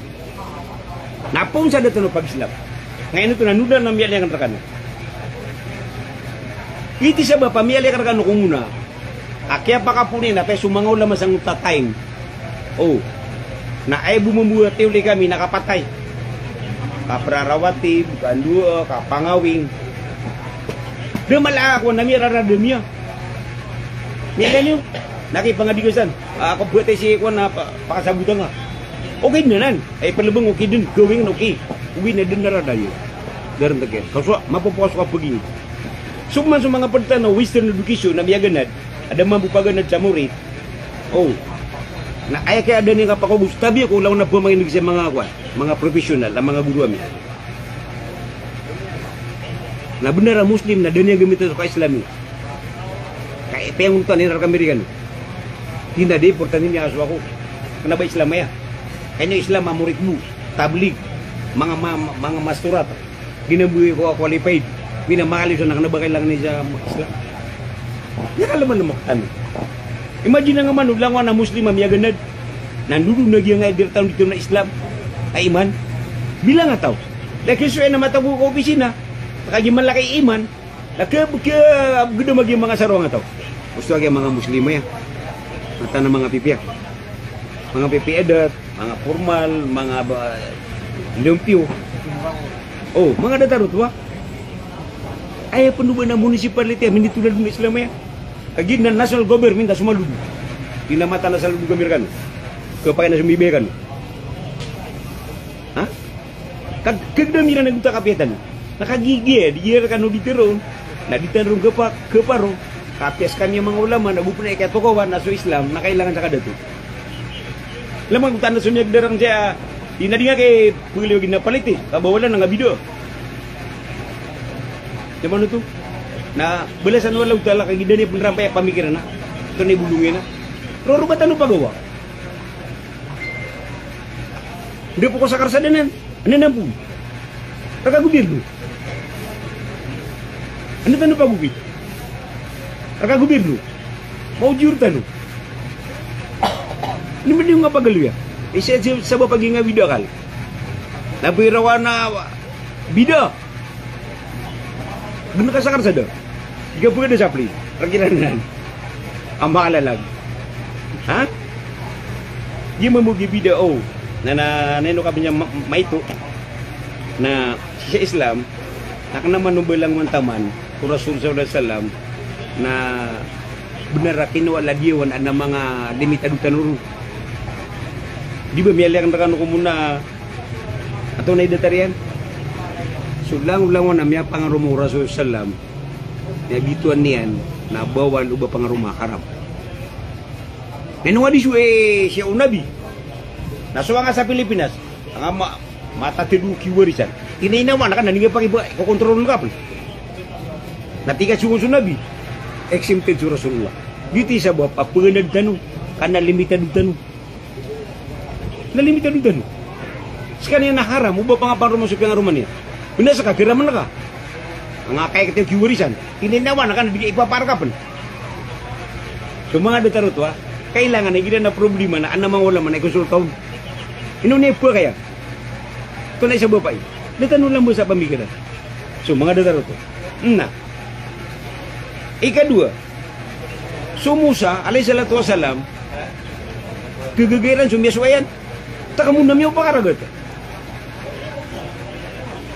Na poon sa da tano pag-Islam. Ngayon ito na noda na miyaliyakan rekano. Iti sabap a miyaliyakan rekano ko mona. A kiyapakapoon iyan a pay so manga ulama sangkoto a time. O. Na aya bo mambo a tiyoli kami na kapatay. Kaprarawati, kandoa, kapangawing. Da mala a kowan na miyararad a miya. Miyaga niyo. Na kipangadigasan. A, ako bo a tiyoli si kowan na pa-, pakasabotan ka. Okay den anan. Ay, palebeng okay den. Gawing okay. Uwi na den na rada iyo. Darenteg iyan. Kaso, mapopokas ko a pagingin. So man so manga ped tano a Western education na miyaganad. A da mambo paganad sa morit. O. Na aya kaya da niyan kapakogos, tabiya ko langon a pamakineg sa manga kowan, manga professional, a manga goro ami. Na benar a Muslim na da niyan gamitan so ka-Islam iyan. Ka, eh, piyangontoan iran rek Amerikano. Tina di, importante niyan a so ako. Kena ba Islam aya? Kena Islam a morit bo, tablig, manga ma-, manga masturat. Ginamboy ko a qualified. Mina makaliyo sa na kena ba kailangan iyan sa Islam. Aya kalemalemeken. Imagine nga mano langon a Muslim a miyaganad. Na ndodon a giyangkai a di rek tano di tano na Islam a iman. Bilang a taw. Lagid so aya na matago ko opisina. Kagiya malaki i iman. Lagid, lagid, lagid a magi manga saronga taw. Gusto a giya manga Muslim aya. Matan a manga pipiya. Manga pipiya adat. Manga formal, manga ba-, Lampiyo. O, manga datar oto a. Aya pn o ba na municipality a minitolad o Islam aya. Kagiya na national government a so Maludu. Di na mata na sa Maludu kami rkano. Kapakay na so mibay kano. Ha? Kag-, kagdam iran a gota kapiya tano. Na kagiya, di iran kano di tharoon. Na di tano ron kapa-, kaparo. Kapiya skami a manga ulama, na go pn a ikatokawan a so Islam, na kailangan sa kadato. Lamang ko tano so miyagdarang siya, di na di nga kay pagaliwag na paliti, kabawalan na nga bida. Di ba no to? Na balasan o Allahu Ta'ala kagiya da niyan pnrampay a pamikiran na. Ito na ibolong iyan na. Roro ba tano pagawa? Di po ko sa karsadan yan. Ano na po? Rka gobirno. Ano tano pagupit? Rka gobirno. Maujur tano. Ano ba niyo nga pagaloya? Isa, isa, sabap a giyangkaya bida akal. Na pirawan a bida. Gn ka sa karsada. Di ka pwede sa plane. Rk iran anan a makalalag. Ha? Di mambo giya bida o. Na, na, na ino ka bnya ma-, maito. Na sii sa Islam, na kna man o ba langon taman ko Rasul sallallahu alaihi wasallam, na bnar a kinowa ladiyawan a na manga limitado tano ron. Di ba miyaliyakan rkano ko mona a antonaa i datar iyan? So langolangon a miyapangaroma o Rasul sallam, na bitowan iyan na bawal o ba pangaroma, haram. Na ino nga di so, eh, siya o Nabi. Na so anga sa Pilipinas, anga ma-, matatd o kiwarisan. Ina, inawa na ka na di nga pakiba, kokontrol ka pn. Na tig a so, so Nabi, exempted so Rasulullah. Giyoto i sabap a pnganad tano, ka na limitado tano. Na limitado tano. Skaniyan na haram o ba pangapangaroma so piyangaroma niyan. Bnar ska, garaman ka. Anga kay kati o kiwarisan. Ina, inawa na ka na di nga ipapaar ka pn. So manga datar oto a, kailangan a igira na problema na adn a manga ulama na ikonsulta on. Ino niyan pkaya? Antonaa i sabap aya? Da tano lamba sa pamikiran. So manga datar oto. Na ikadowa, so Musa alayhis salatu wassalam, kagaga iran so miyasowa iyan. Taka mo na miyaopak a ragat.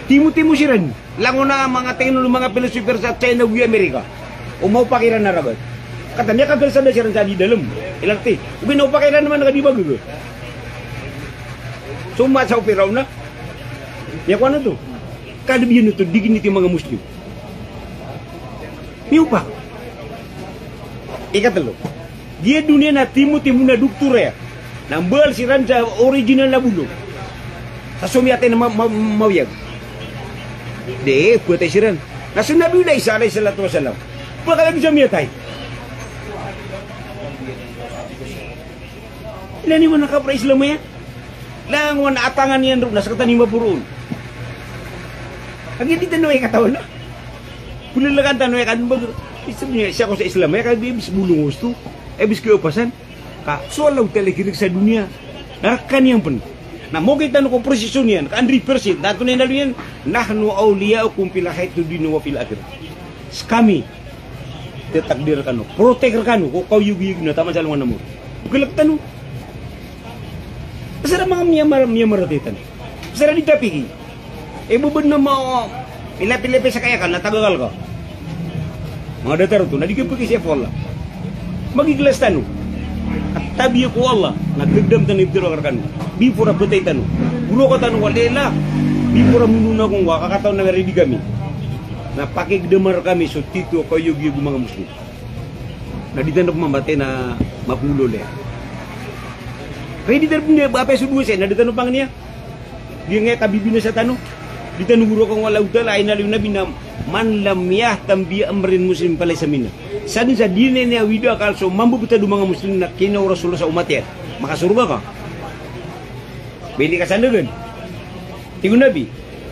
Timotimo siran. Langon a manga teknolohiya, manga philosopher sa China, ago Amerika. O maopak iran a ragat. Katii a miyakagalsada siran sa di dalm. Ilay rktano. Ogaid na opak iran man a di ba gaga. So masa o Firaun na. Miyakowa oto. Ka da biyan oto, di giyoto i manga Muslim. Miyaopak. Ikatlo. Giya doniya na timotimo na doktor aya. Na mbawal siran sa original na bolong. Sa so miyatay na ma-, ma-, mawiyag. Di, phatay siran. Na so Nabi Isa alayhis salatu wassalam, ba ka lagid sa miyatay? Ilay niyo man a kapra-Islam aya. Langon a atangan iyan roo na skaniyan i maporo on. Kagiya di tano aya katawan na. Bolalakan tano aya kan bag-, Islam niyan, siya ko sa Islam aya, kagiya bis bolong osto. Aya bis kiyaopasan. Ka so Allahu Ta'ala i kirek sa doniya. Na rkaniyan pn. Na mawgay tano ko presisyon iyan, ka hundred percent. Na antonaa i inaloy iyan, "Nahnu awliya'ukum fil hayatid dunya wa fil akhirah." Skami tatakdir rkano, protect rkano ko kaoyagoyag na taman sa alongan a mawri. Galk tano. Asar a manga miyamar-, miyamaratiyaya tano. Asar a di tapiki. E, bo bo na ma-, milapilapi sa kaya ka, na taga akal ka. Manga datar oto, na di kapakisaya ko Allah. Magigilas tano. Tabiya ko Allah, na gdam tano i pitharo rkano. Before a phatay tano. Goroka tano ko Allah. Before a mono na ko ngka, kakatawan a ready kami. Na pakigdama rkami so titho a kaoyagoyag o manga Muslim. Na di tano pman matay na mapololay. Kay di tano pman, ba, apiya so dowa saya, na di tano pangniya. Di nga kabibinasa tano. Di tano goroka o Allahu Ta'ala, a inaloy o Nabi na, "Man lam yahtam bi amril muslimin falaysa minna." Sadn sa di niyan aya wida akal so mambebetad o manga Muslim na kinowa o Rasulullah sa omat iyan. Makasorga ka. Ba ini kasandagan. Tig o Nabi,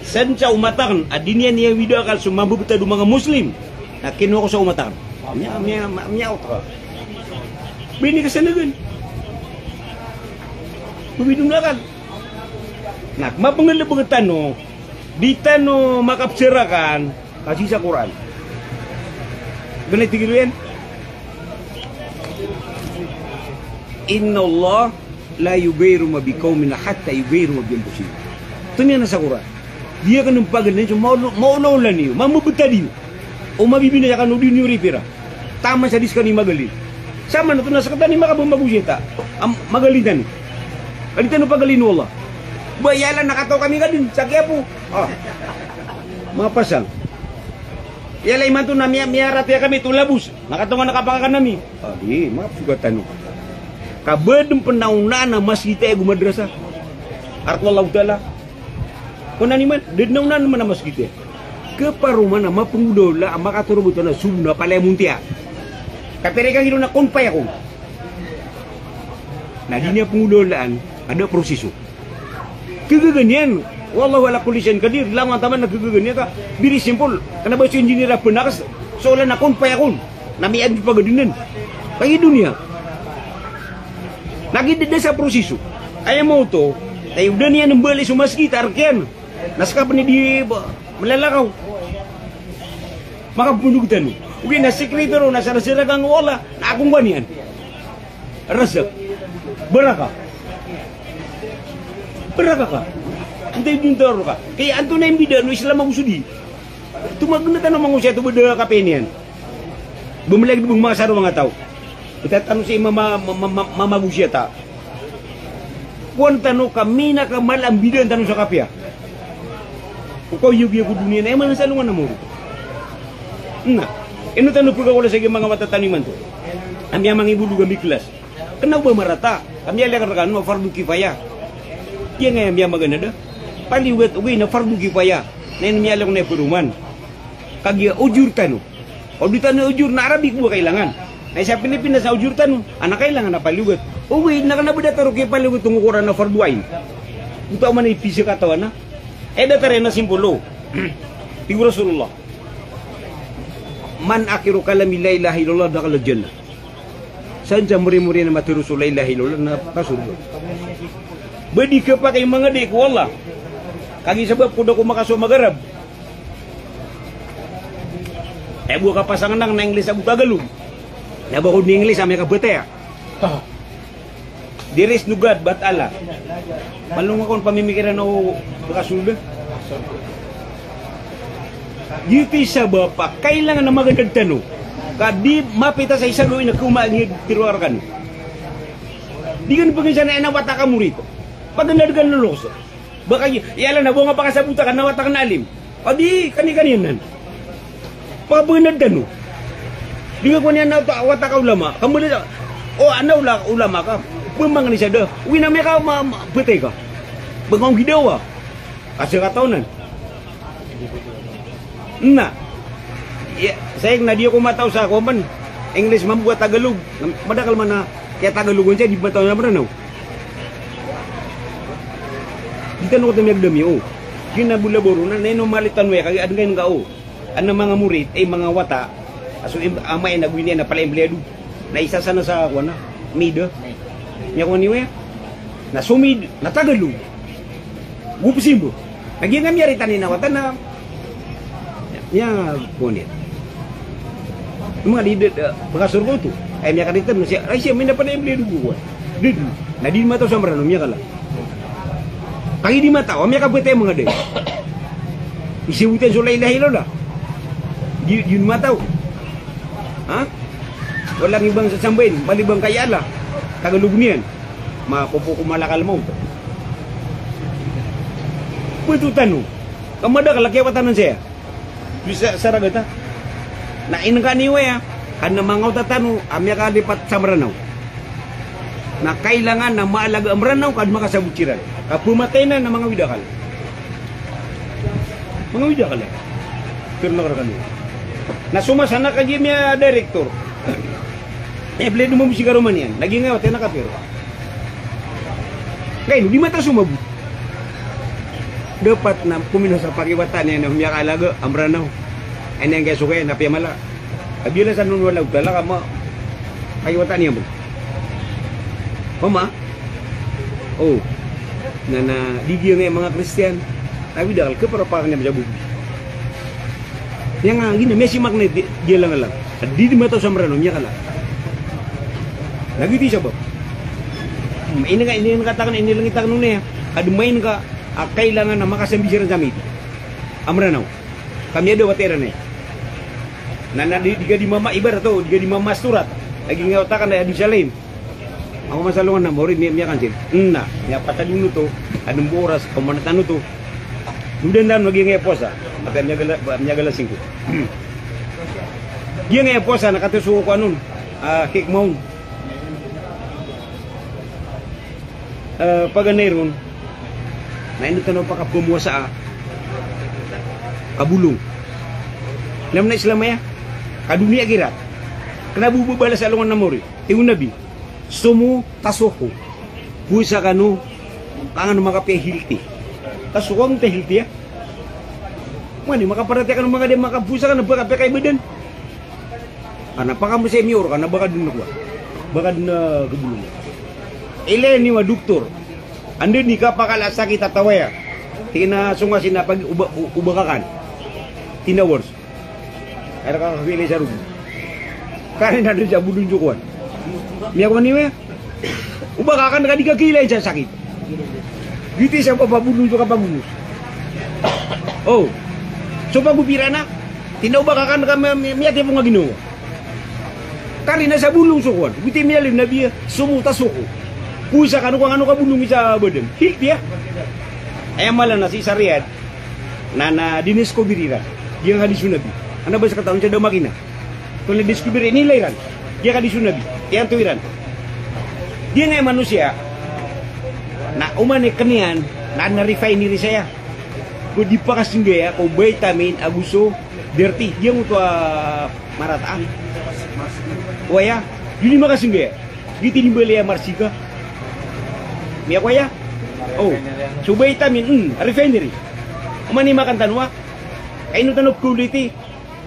"Sadn sa omat akn a di niyan aya wida akal so mambebetad o manga Muslim na kinowa ko sa omat akn." Miya, miya, miya, miyaot ka. Ba ini kasandagan. Ba bidon akal. Na, mapngalbk tano, di tano makapsarakan, Kasi sa Qur'an. Bnay tig iyan, "Innallaha la yughayyiru ma biqawmin hatta yughayyiru ma bi anfusihim." Tanya na sa Qur'an. Di akn pagalin so maolo-, maolaola niyo, mamabtad iyo. O mabibinasa kano, di niyo ripira. Taman sa di skaniyo magalin. Sa man oto na sktano i makabambago sii ta. Am, magalin tano. Ka di tano pagalin o Allah. Ba aya la na kataw kami ka dn sa kiyapo. Ah. Mapasang. Aya la imanto na miya-, miyaratiyaya kami to labos. Na kataw nga na kapakakan ami. Ah, di, makaposogat tano. Ka ba dn pn a onaan a masgit aya go madrasa. Arko Allahu Ta'ala. Ko na niman, da dn a onaan man a masgit aya. Khaparoman a mapnggolaola a makatorog oto na sobo na palaya montiya. Kapiya ri kanggilaon a kun fayakun. Na di niyan pnggolaolaan, a da proseso. Khagaga niyan, wallahu ala kulli shay'in qadir, langon taman na khagaga niyan ka, very simple. Kna ba so engineer a bnar, so olan a kun fayakun. Na miyaadn pagadn dn. Pagidon iyan. Na giya da sa proseso. Aya maoto, tayo da niyan mbali so masgit a rk iyan. Na ska pn i di ba, mlalakaw. Makapondog tano. Ogaid na sikreto ron na sarasara kang o Allah, na akong ba niyan. Razak. Baraka. Baraka ka. Antaa i dn taro ka. Kay antonaa i mbidaan o Islam ago so di. Tomagnatan o mangosiyat o ba da kapiya niyan. Ba mlagid o ba manga saro manga taw. Btad tano sii mama-, mama-, mama-, mamagosiyata. Kowan tano ka minakamal a mbidaan tano sa kapiya. O kaoyagoyag o doniya na aya man sa alongan a mawri. Na, ino tano pkhakola sa giya manga wata tano imanto a miyamangibolog a miklas. Kna o ba marata, ka miyalek rkano a fardu kifaya. Giyangkaya miyamaganad a paliyogat, ogaid na fardu kifaya. Na ino miyalek on a paroman. Kagiya ojor tano. O di tano ojor na Arabic bo a kailangan. Na isa Pilipinas na ojor tano, a na kailangan a paliyogat. Ogaid na kna ba datar o kiyapaliyogat o Qur'an a fardu ain. Oto a man i pisa katawan a. Aya datar iyan na simpolo. Tig o Rasulullah, "Man akhiru kalamihi la ilaha illallah dakhalal jannah." Sa ansa a morimorin a matharo so la ilaha illallah na pkasorga. Ba di khapakay manga di ko Allah. Kagiya sabap ko da ko makasowa mag-Arab. Aya bo a kapasangnang na English ago Tagalog. Na ba ko di English a miyakabtad aya. There is no God but Allah. Malo nga kon pamimikiran o pkasorga. Giyoto i sabap a kailangan a maganad tano. Ka di mapita sa isa gawii na khaoma a giya tharoa rkano. Di kano pagnsana aya na wata ka morit. Paganad ka na loks. Ba kagiya, aya la na bo nga pakasabota ka na wata ka na alim. A di, kani-kani anan. Pakapaganad tano. Di nga kowan iyan na wata, wata ka ulama. Kambala sa, o, ana ula-, ulama ka. Pmangni sa da. Ogaid na miyaka ma-, ma-, btad ka. Ba nga onggidawa. Kasi katawan anan. Na. Iya, saya na di ako mataw sa kowan. English mambo a Tagalog. Madakl man a kiyatagalogon saya, di mataw sa Mranaw. Di tano kato miyagdami, o. Di na bo laboro na, na ino malit tano aya, kagiya adn ka ino ka, o. Adn a manga morit, ay manga wata, a so im-, amay na gowani na pala empleyado. Na isa sana sa, kowan na, maid. Miyakowa niyo aya. Na so maid, na Tagalog. Go pzimbo. Lagid a miyaritan iyan a wata na, ya, kowan iyan. Manga di, di, di, pkasorga oto. Ay, miyakaritan na siya. Ay, siya, maid na pala empleyado ko, kowan. Di, di. Na di mataw sa Mranaw, miyakala. Kagiya di mataw, a miyakabtad aya manga di. Isabot iyan so la ilaha illallah. Di, di mataw. Ha? Walang ibang sasambahin maliban ka ya Allah. Tagalog niyan. Makopo ko malakal mawt. Pto tano. Ka madakl a kiyawatanan saya. Bisa sa ragat a. Na inngka niyo aya. Ka na manga wata tano a miyakalipat sa Mranaw. Na kailangan na maalaga a Mranaw ka adn makasabot siran. Ka pmatay na na mangawid akal. Mangawid akal. Pero na karakal. Na so masa na kagiya miyadirector. Empleyado mambo si karoma niyan. Lagid nga wata iyan na kapir. Kagiya di mataw so mabot. Dapat na pmino sa pakiwata niyan a miyaalaga a Mranaw. Aya niyan kiyasokay na piyamala. Abiya la sa non wala utala ka ma-, pakiwata niyan bo. Pama? O. Na, na, di giyangkai manga Kristiyan. Awid akal, khaparopak niyan sa bo. Aya nga, gina, miyasimak na di, di alang-alang. Di, di mataw sa Mranaw, miyakala. Na giyoto i sabap. Hmm, ini nga, ini nga takn, ini lngit takn on aya. Adn main ka, a kailangan a makasambi siran sa midi a Mranaw. Ka miyadawat iran aya. Na, na di, di ka di mama, ibarat o, di ka di mamastorat. Lagid nga otak na di salin. Ako masalongan na mori, miya, miyakansil. Na, miyapatad ino to, adn bo oras, pamanataan oto. Mudan tano lagid nga aya powasa. Mata miyagala, miyagala singko. Giyangkaya powasa na katoso ko anon, ah, hikmah on. Eh, paganay ron, na ino tano pakapowasa a kabolong. Ino man a Islam aya? Kadoniya akhirat. Kna bo babala sa alongan a mori. Tig o Nabi, "Sumu tasuhu." Powasa kano, ka an kano makapiya healthy. Tasuhu, an ta healthy a? Mani, makaparatiyaya kano manga di makapowasa ka na ba kapiya kaibadan. Ka na pakamosay miyor ka na ba ka dn na kowa. Ba ka dn na kabolong. Ilaya niyo a doktor. Anda i kapakala a sakit a taw aya. Tig iyan a so nga sii na pag oba, o-, oba ka kan. Ten hours. Aya rka kakailay sa rogo. Karina dn sa bolong so kowan. Miyakowa niyo aya? Oba ka kan ka di ka kailay sa sakit. Giyoto i sabap a bolong so kapagogos. O. So pagopira na. Tig iyan a oba ka kan ka mi-, mi-, miyatipong a ginawa. Karina sa bolong so kowan. Giyoto i miyaaloy o Nabi a, "Sumu tasuhu." Powasa kano ka an kano kabolongi sa badan. Healthy a. Aya mala na sii sa Riyadh. Na, na diniscover iran giyangkai a hadis o Nabi. Ana ba sa katawan sa da makina. Oto na discover, inilay iran giyangkai a hadis o Nabi. Iyanto iran. Giyangkai a manosiya na oman i kn iyan na adn a refinery saya. Ko di pakasinggaya ko vitamin ago so dirty. Giyangkoto a marata a. Waya, di niyan makasinggaya. Giyoto i di mbaloy a marsiga. Miyakowa aya? O. So vitamin, mm, refinery. Oman i makan tano a. Ka ino tano pkaoliti.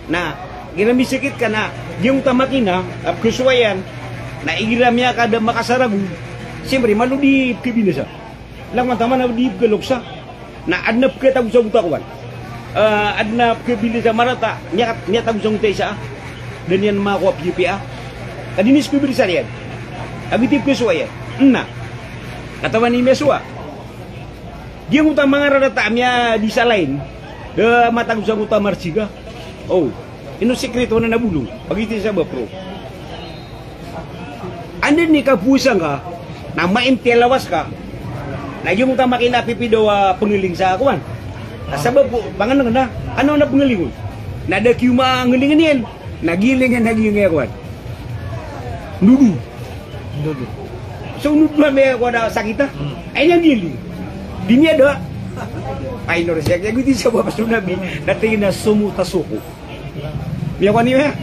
Na igira misakit ka na giyangkoto a makina a pkasowa iyan. Na igira miyakada makasarago. Siyempre, malo di pkabinasa. Langon taman a di pkaloksa. Na adn a pkatago sa gota kowan. Eh, adn a pkabilin sa marata, miya-, miyatago sa gota isa a. Da niyan makowa piyapiya a. Ka diniscover sa Riyadh. Ago di pkasowa iyan. Na. Katawan i miyasowa. Giyangkoto a manga rarata a miyadi sa lain. Da matago sa gota marsiga. O. Ino sikreto anan a bolong? Pagiyoto i sabap roo. Anda i kapowasa ngka, na maimti a lawas ka, na giyangkoto a makina a pipidaw a pngaling sa kowan. Na sabap ko, pangnngkn a, ano na pngaling on? Na da kiyo mangalingn iyan, na giling iyan, na giling iyan kowan. Nodo. Nodo. So, nodo a miyakowa na sakit a. Hmm. Ay, na giling. Di miyada. Ay, no, resek. Giyoto i sabap so Nabi, na tig iyan a sumu tasuhu. Miyakowa niyo aya?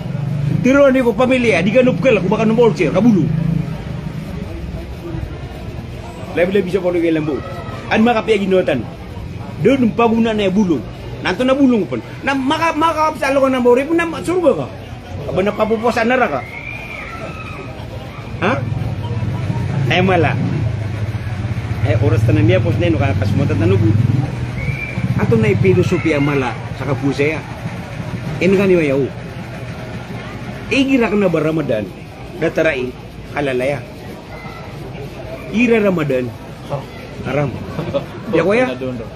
Tharoa niyo ko pamiliya, di kano pkhala ko ba kano ma-ulcer, kabolong. Labi-labi sa polo i lambo. An makapiya ginawa tano. Da dn pagonaan aya bolong. Na antonaa bolong pn? Na maka, maka sa alongan a mawri pn na sorga ka. Aba na papopos sa naraka. Ha? Aya mala. Aya oras tano miyapos na ino ka kasomatan tano bo. Antonaa i pilosopiya a mala sa kapowasa aya? Ino kaniyo aya o. Igira kna ba Ramadan, datar a i halal aya. Igira Ramadan, haram. Miyakowa aya?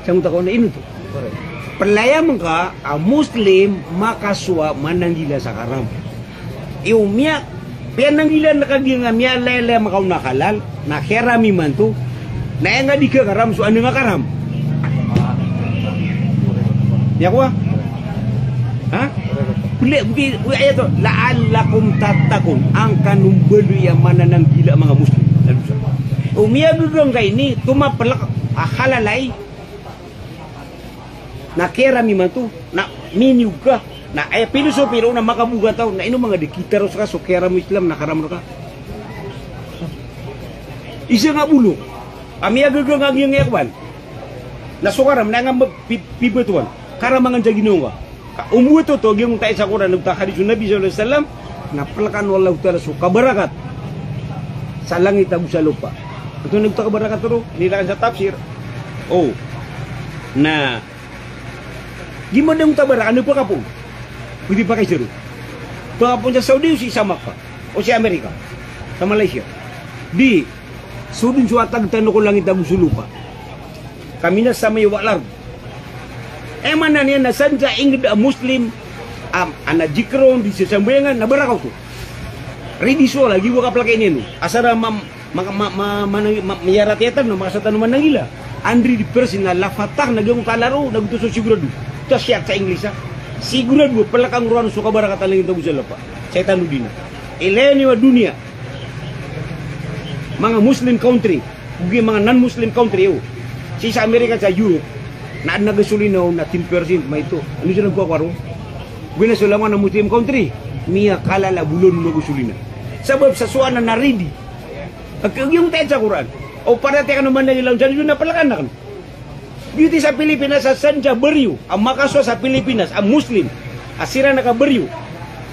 Sangkoto a kawan na ino oto. Playam ngka a Muslim makasowa mananggila sa karam. Iyo miya, piyananggilaan ka giyangkai a miyalayalaya makaona a halal, na kiyaram imanto. Na aya nga di kakaram so anda nga karam. Miyakowa? Ha? Bili, bili, bili, aya oto, "La'allakum tattaqun." An kano mbaloy a manananggila a manga Muslim. O miyagaga ngka ini, tomaplk a halal ai. Na kiyaram imanto, na miniyog ka. Na aya pilosopi roo na makabogat aw, na ino manga di kitaros ka so kiyaram o Islam na karam rka. Isa nga bolong. A miyagaga nga giyangkai a kowan. Na so karam, na nga pi-, pibatowan. Karam angka sa ginawa ngka. Ka omboto oto giyangkoto a isa Qur'an, oto a hadis o Nabi sallallahu alaihi wasallam, na plkan o Allahu Ta'ala so kabarakat sa langit ago sa lopa. Antonaa i kabarakat roo, inilaan sa tafsir. O. Na, giya madn oto a barakat, na pakapoon. Pwede pakaisa roo. Pakapoon sa Saudi, o sii sa Makkah, o sii Amerika, sa Malaysia. Di, so dn so atag tano ko langit ago so lopa. Kami na sa may walaro. Aya maana niyan na san sa ingd a Muslim a, a na jikr on di sa sambayangan na baraka oto. Ridi so lagi wa kaplakay niyan o. Asar a ma, ma, ma, ma, manang-, ma, miyarat iyan tano, makasad tano mananggila. Hundred percent na lafatak na giyangkoto a laro, na giyoto so sigurado. Ito a siyat sa Inglis a. Sigurado a plakang rowar so kabarakatan lagid o tago sa lapa. Sa tano dn a. Ilaya niyo a doniya. Manga Muslim country, ogaid manga non-Muslim country, o. Sii sa America, sa Europe, na adn a gasolina on na ten percent, maito. Ano siran kokowa ron? Ogaid na so langowan a Muslim country, miyakalala bolon o gasolina. Sabap sa so anan na ridi. Ag-, ag-, giyangkoto a aya sa Qur'an. O paratiyaya kano mananggila on sa doniya na plakana kano. Giyoto i sa Pilipinas a san sa bariyo a makasowa sa Pilipinas a Muslim a siran a kabariyo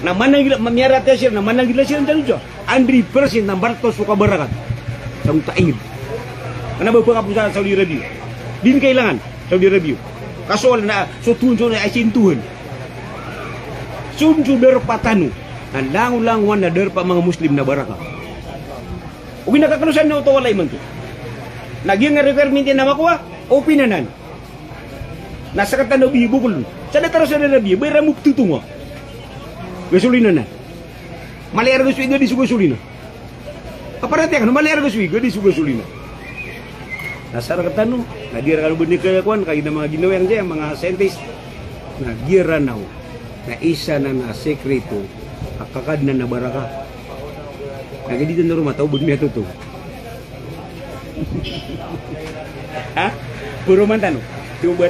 na mananggila, ma-, miyaratiyaya siran na mananggila siran sa doniya. Hundred percent na mbarto so kabarakat. Sa onta ingd. Kna ba pakapoon sa Saudi Arabia. Di kailangan Saudi Arabia. Kasowa na so Tuhan, so na ay sintuhan. So darpa tano na langolangowan na darpa manga Muslim na baraka. Ogaid na kakalosan na oto walay imanto. Na giyangkai a requirement iyan na makowa, opinion anan. Na sakatano bi bokol. Sa datar sa Saudi Arabia, ba iran moptotonga. Gasolina na. Mala i arga so iga di so gasolina. Kaparatiyaya kano, mala i arga so iga di so gasolina. Na sa rktano, na di rkano bni kakowan, kagiya manga ginawa iyan, manga scientist. Na di rkano. Na isa nan a sekreto a kakadnan a baraka. Na gadi tano roo mataw bo dn miyatoto. Ha? Poro man tano. Coba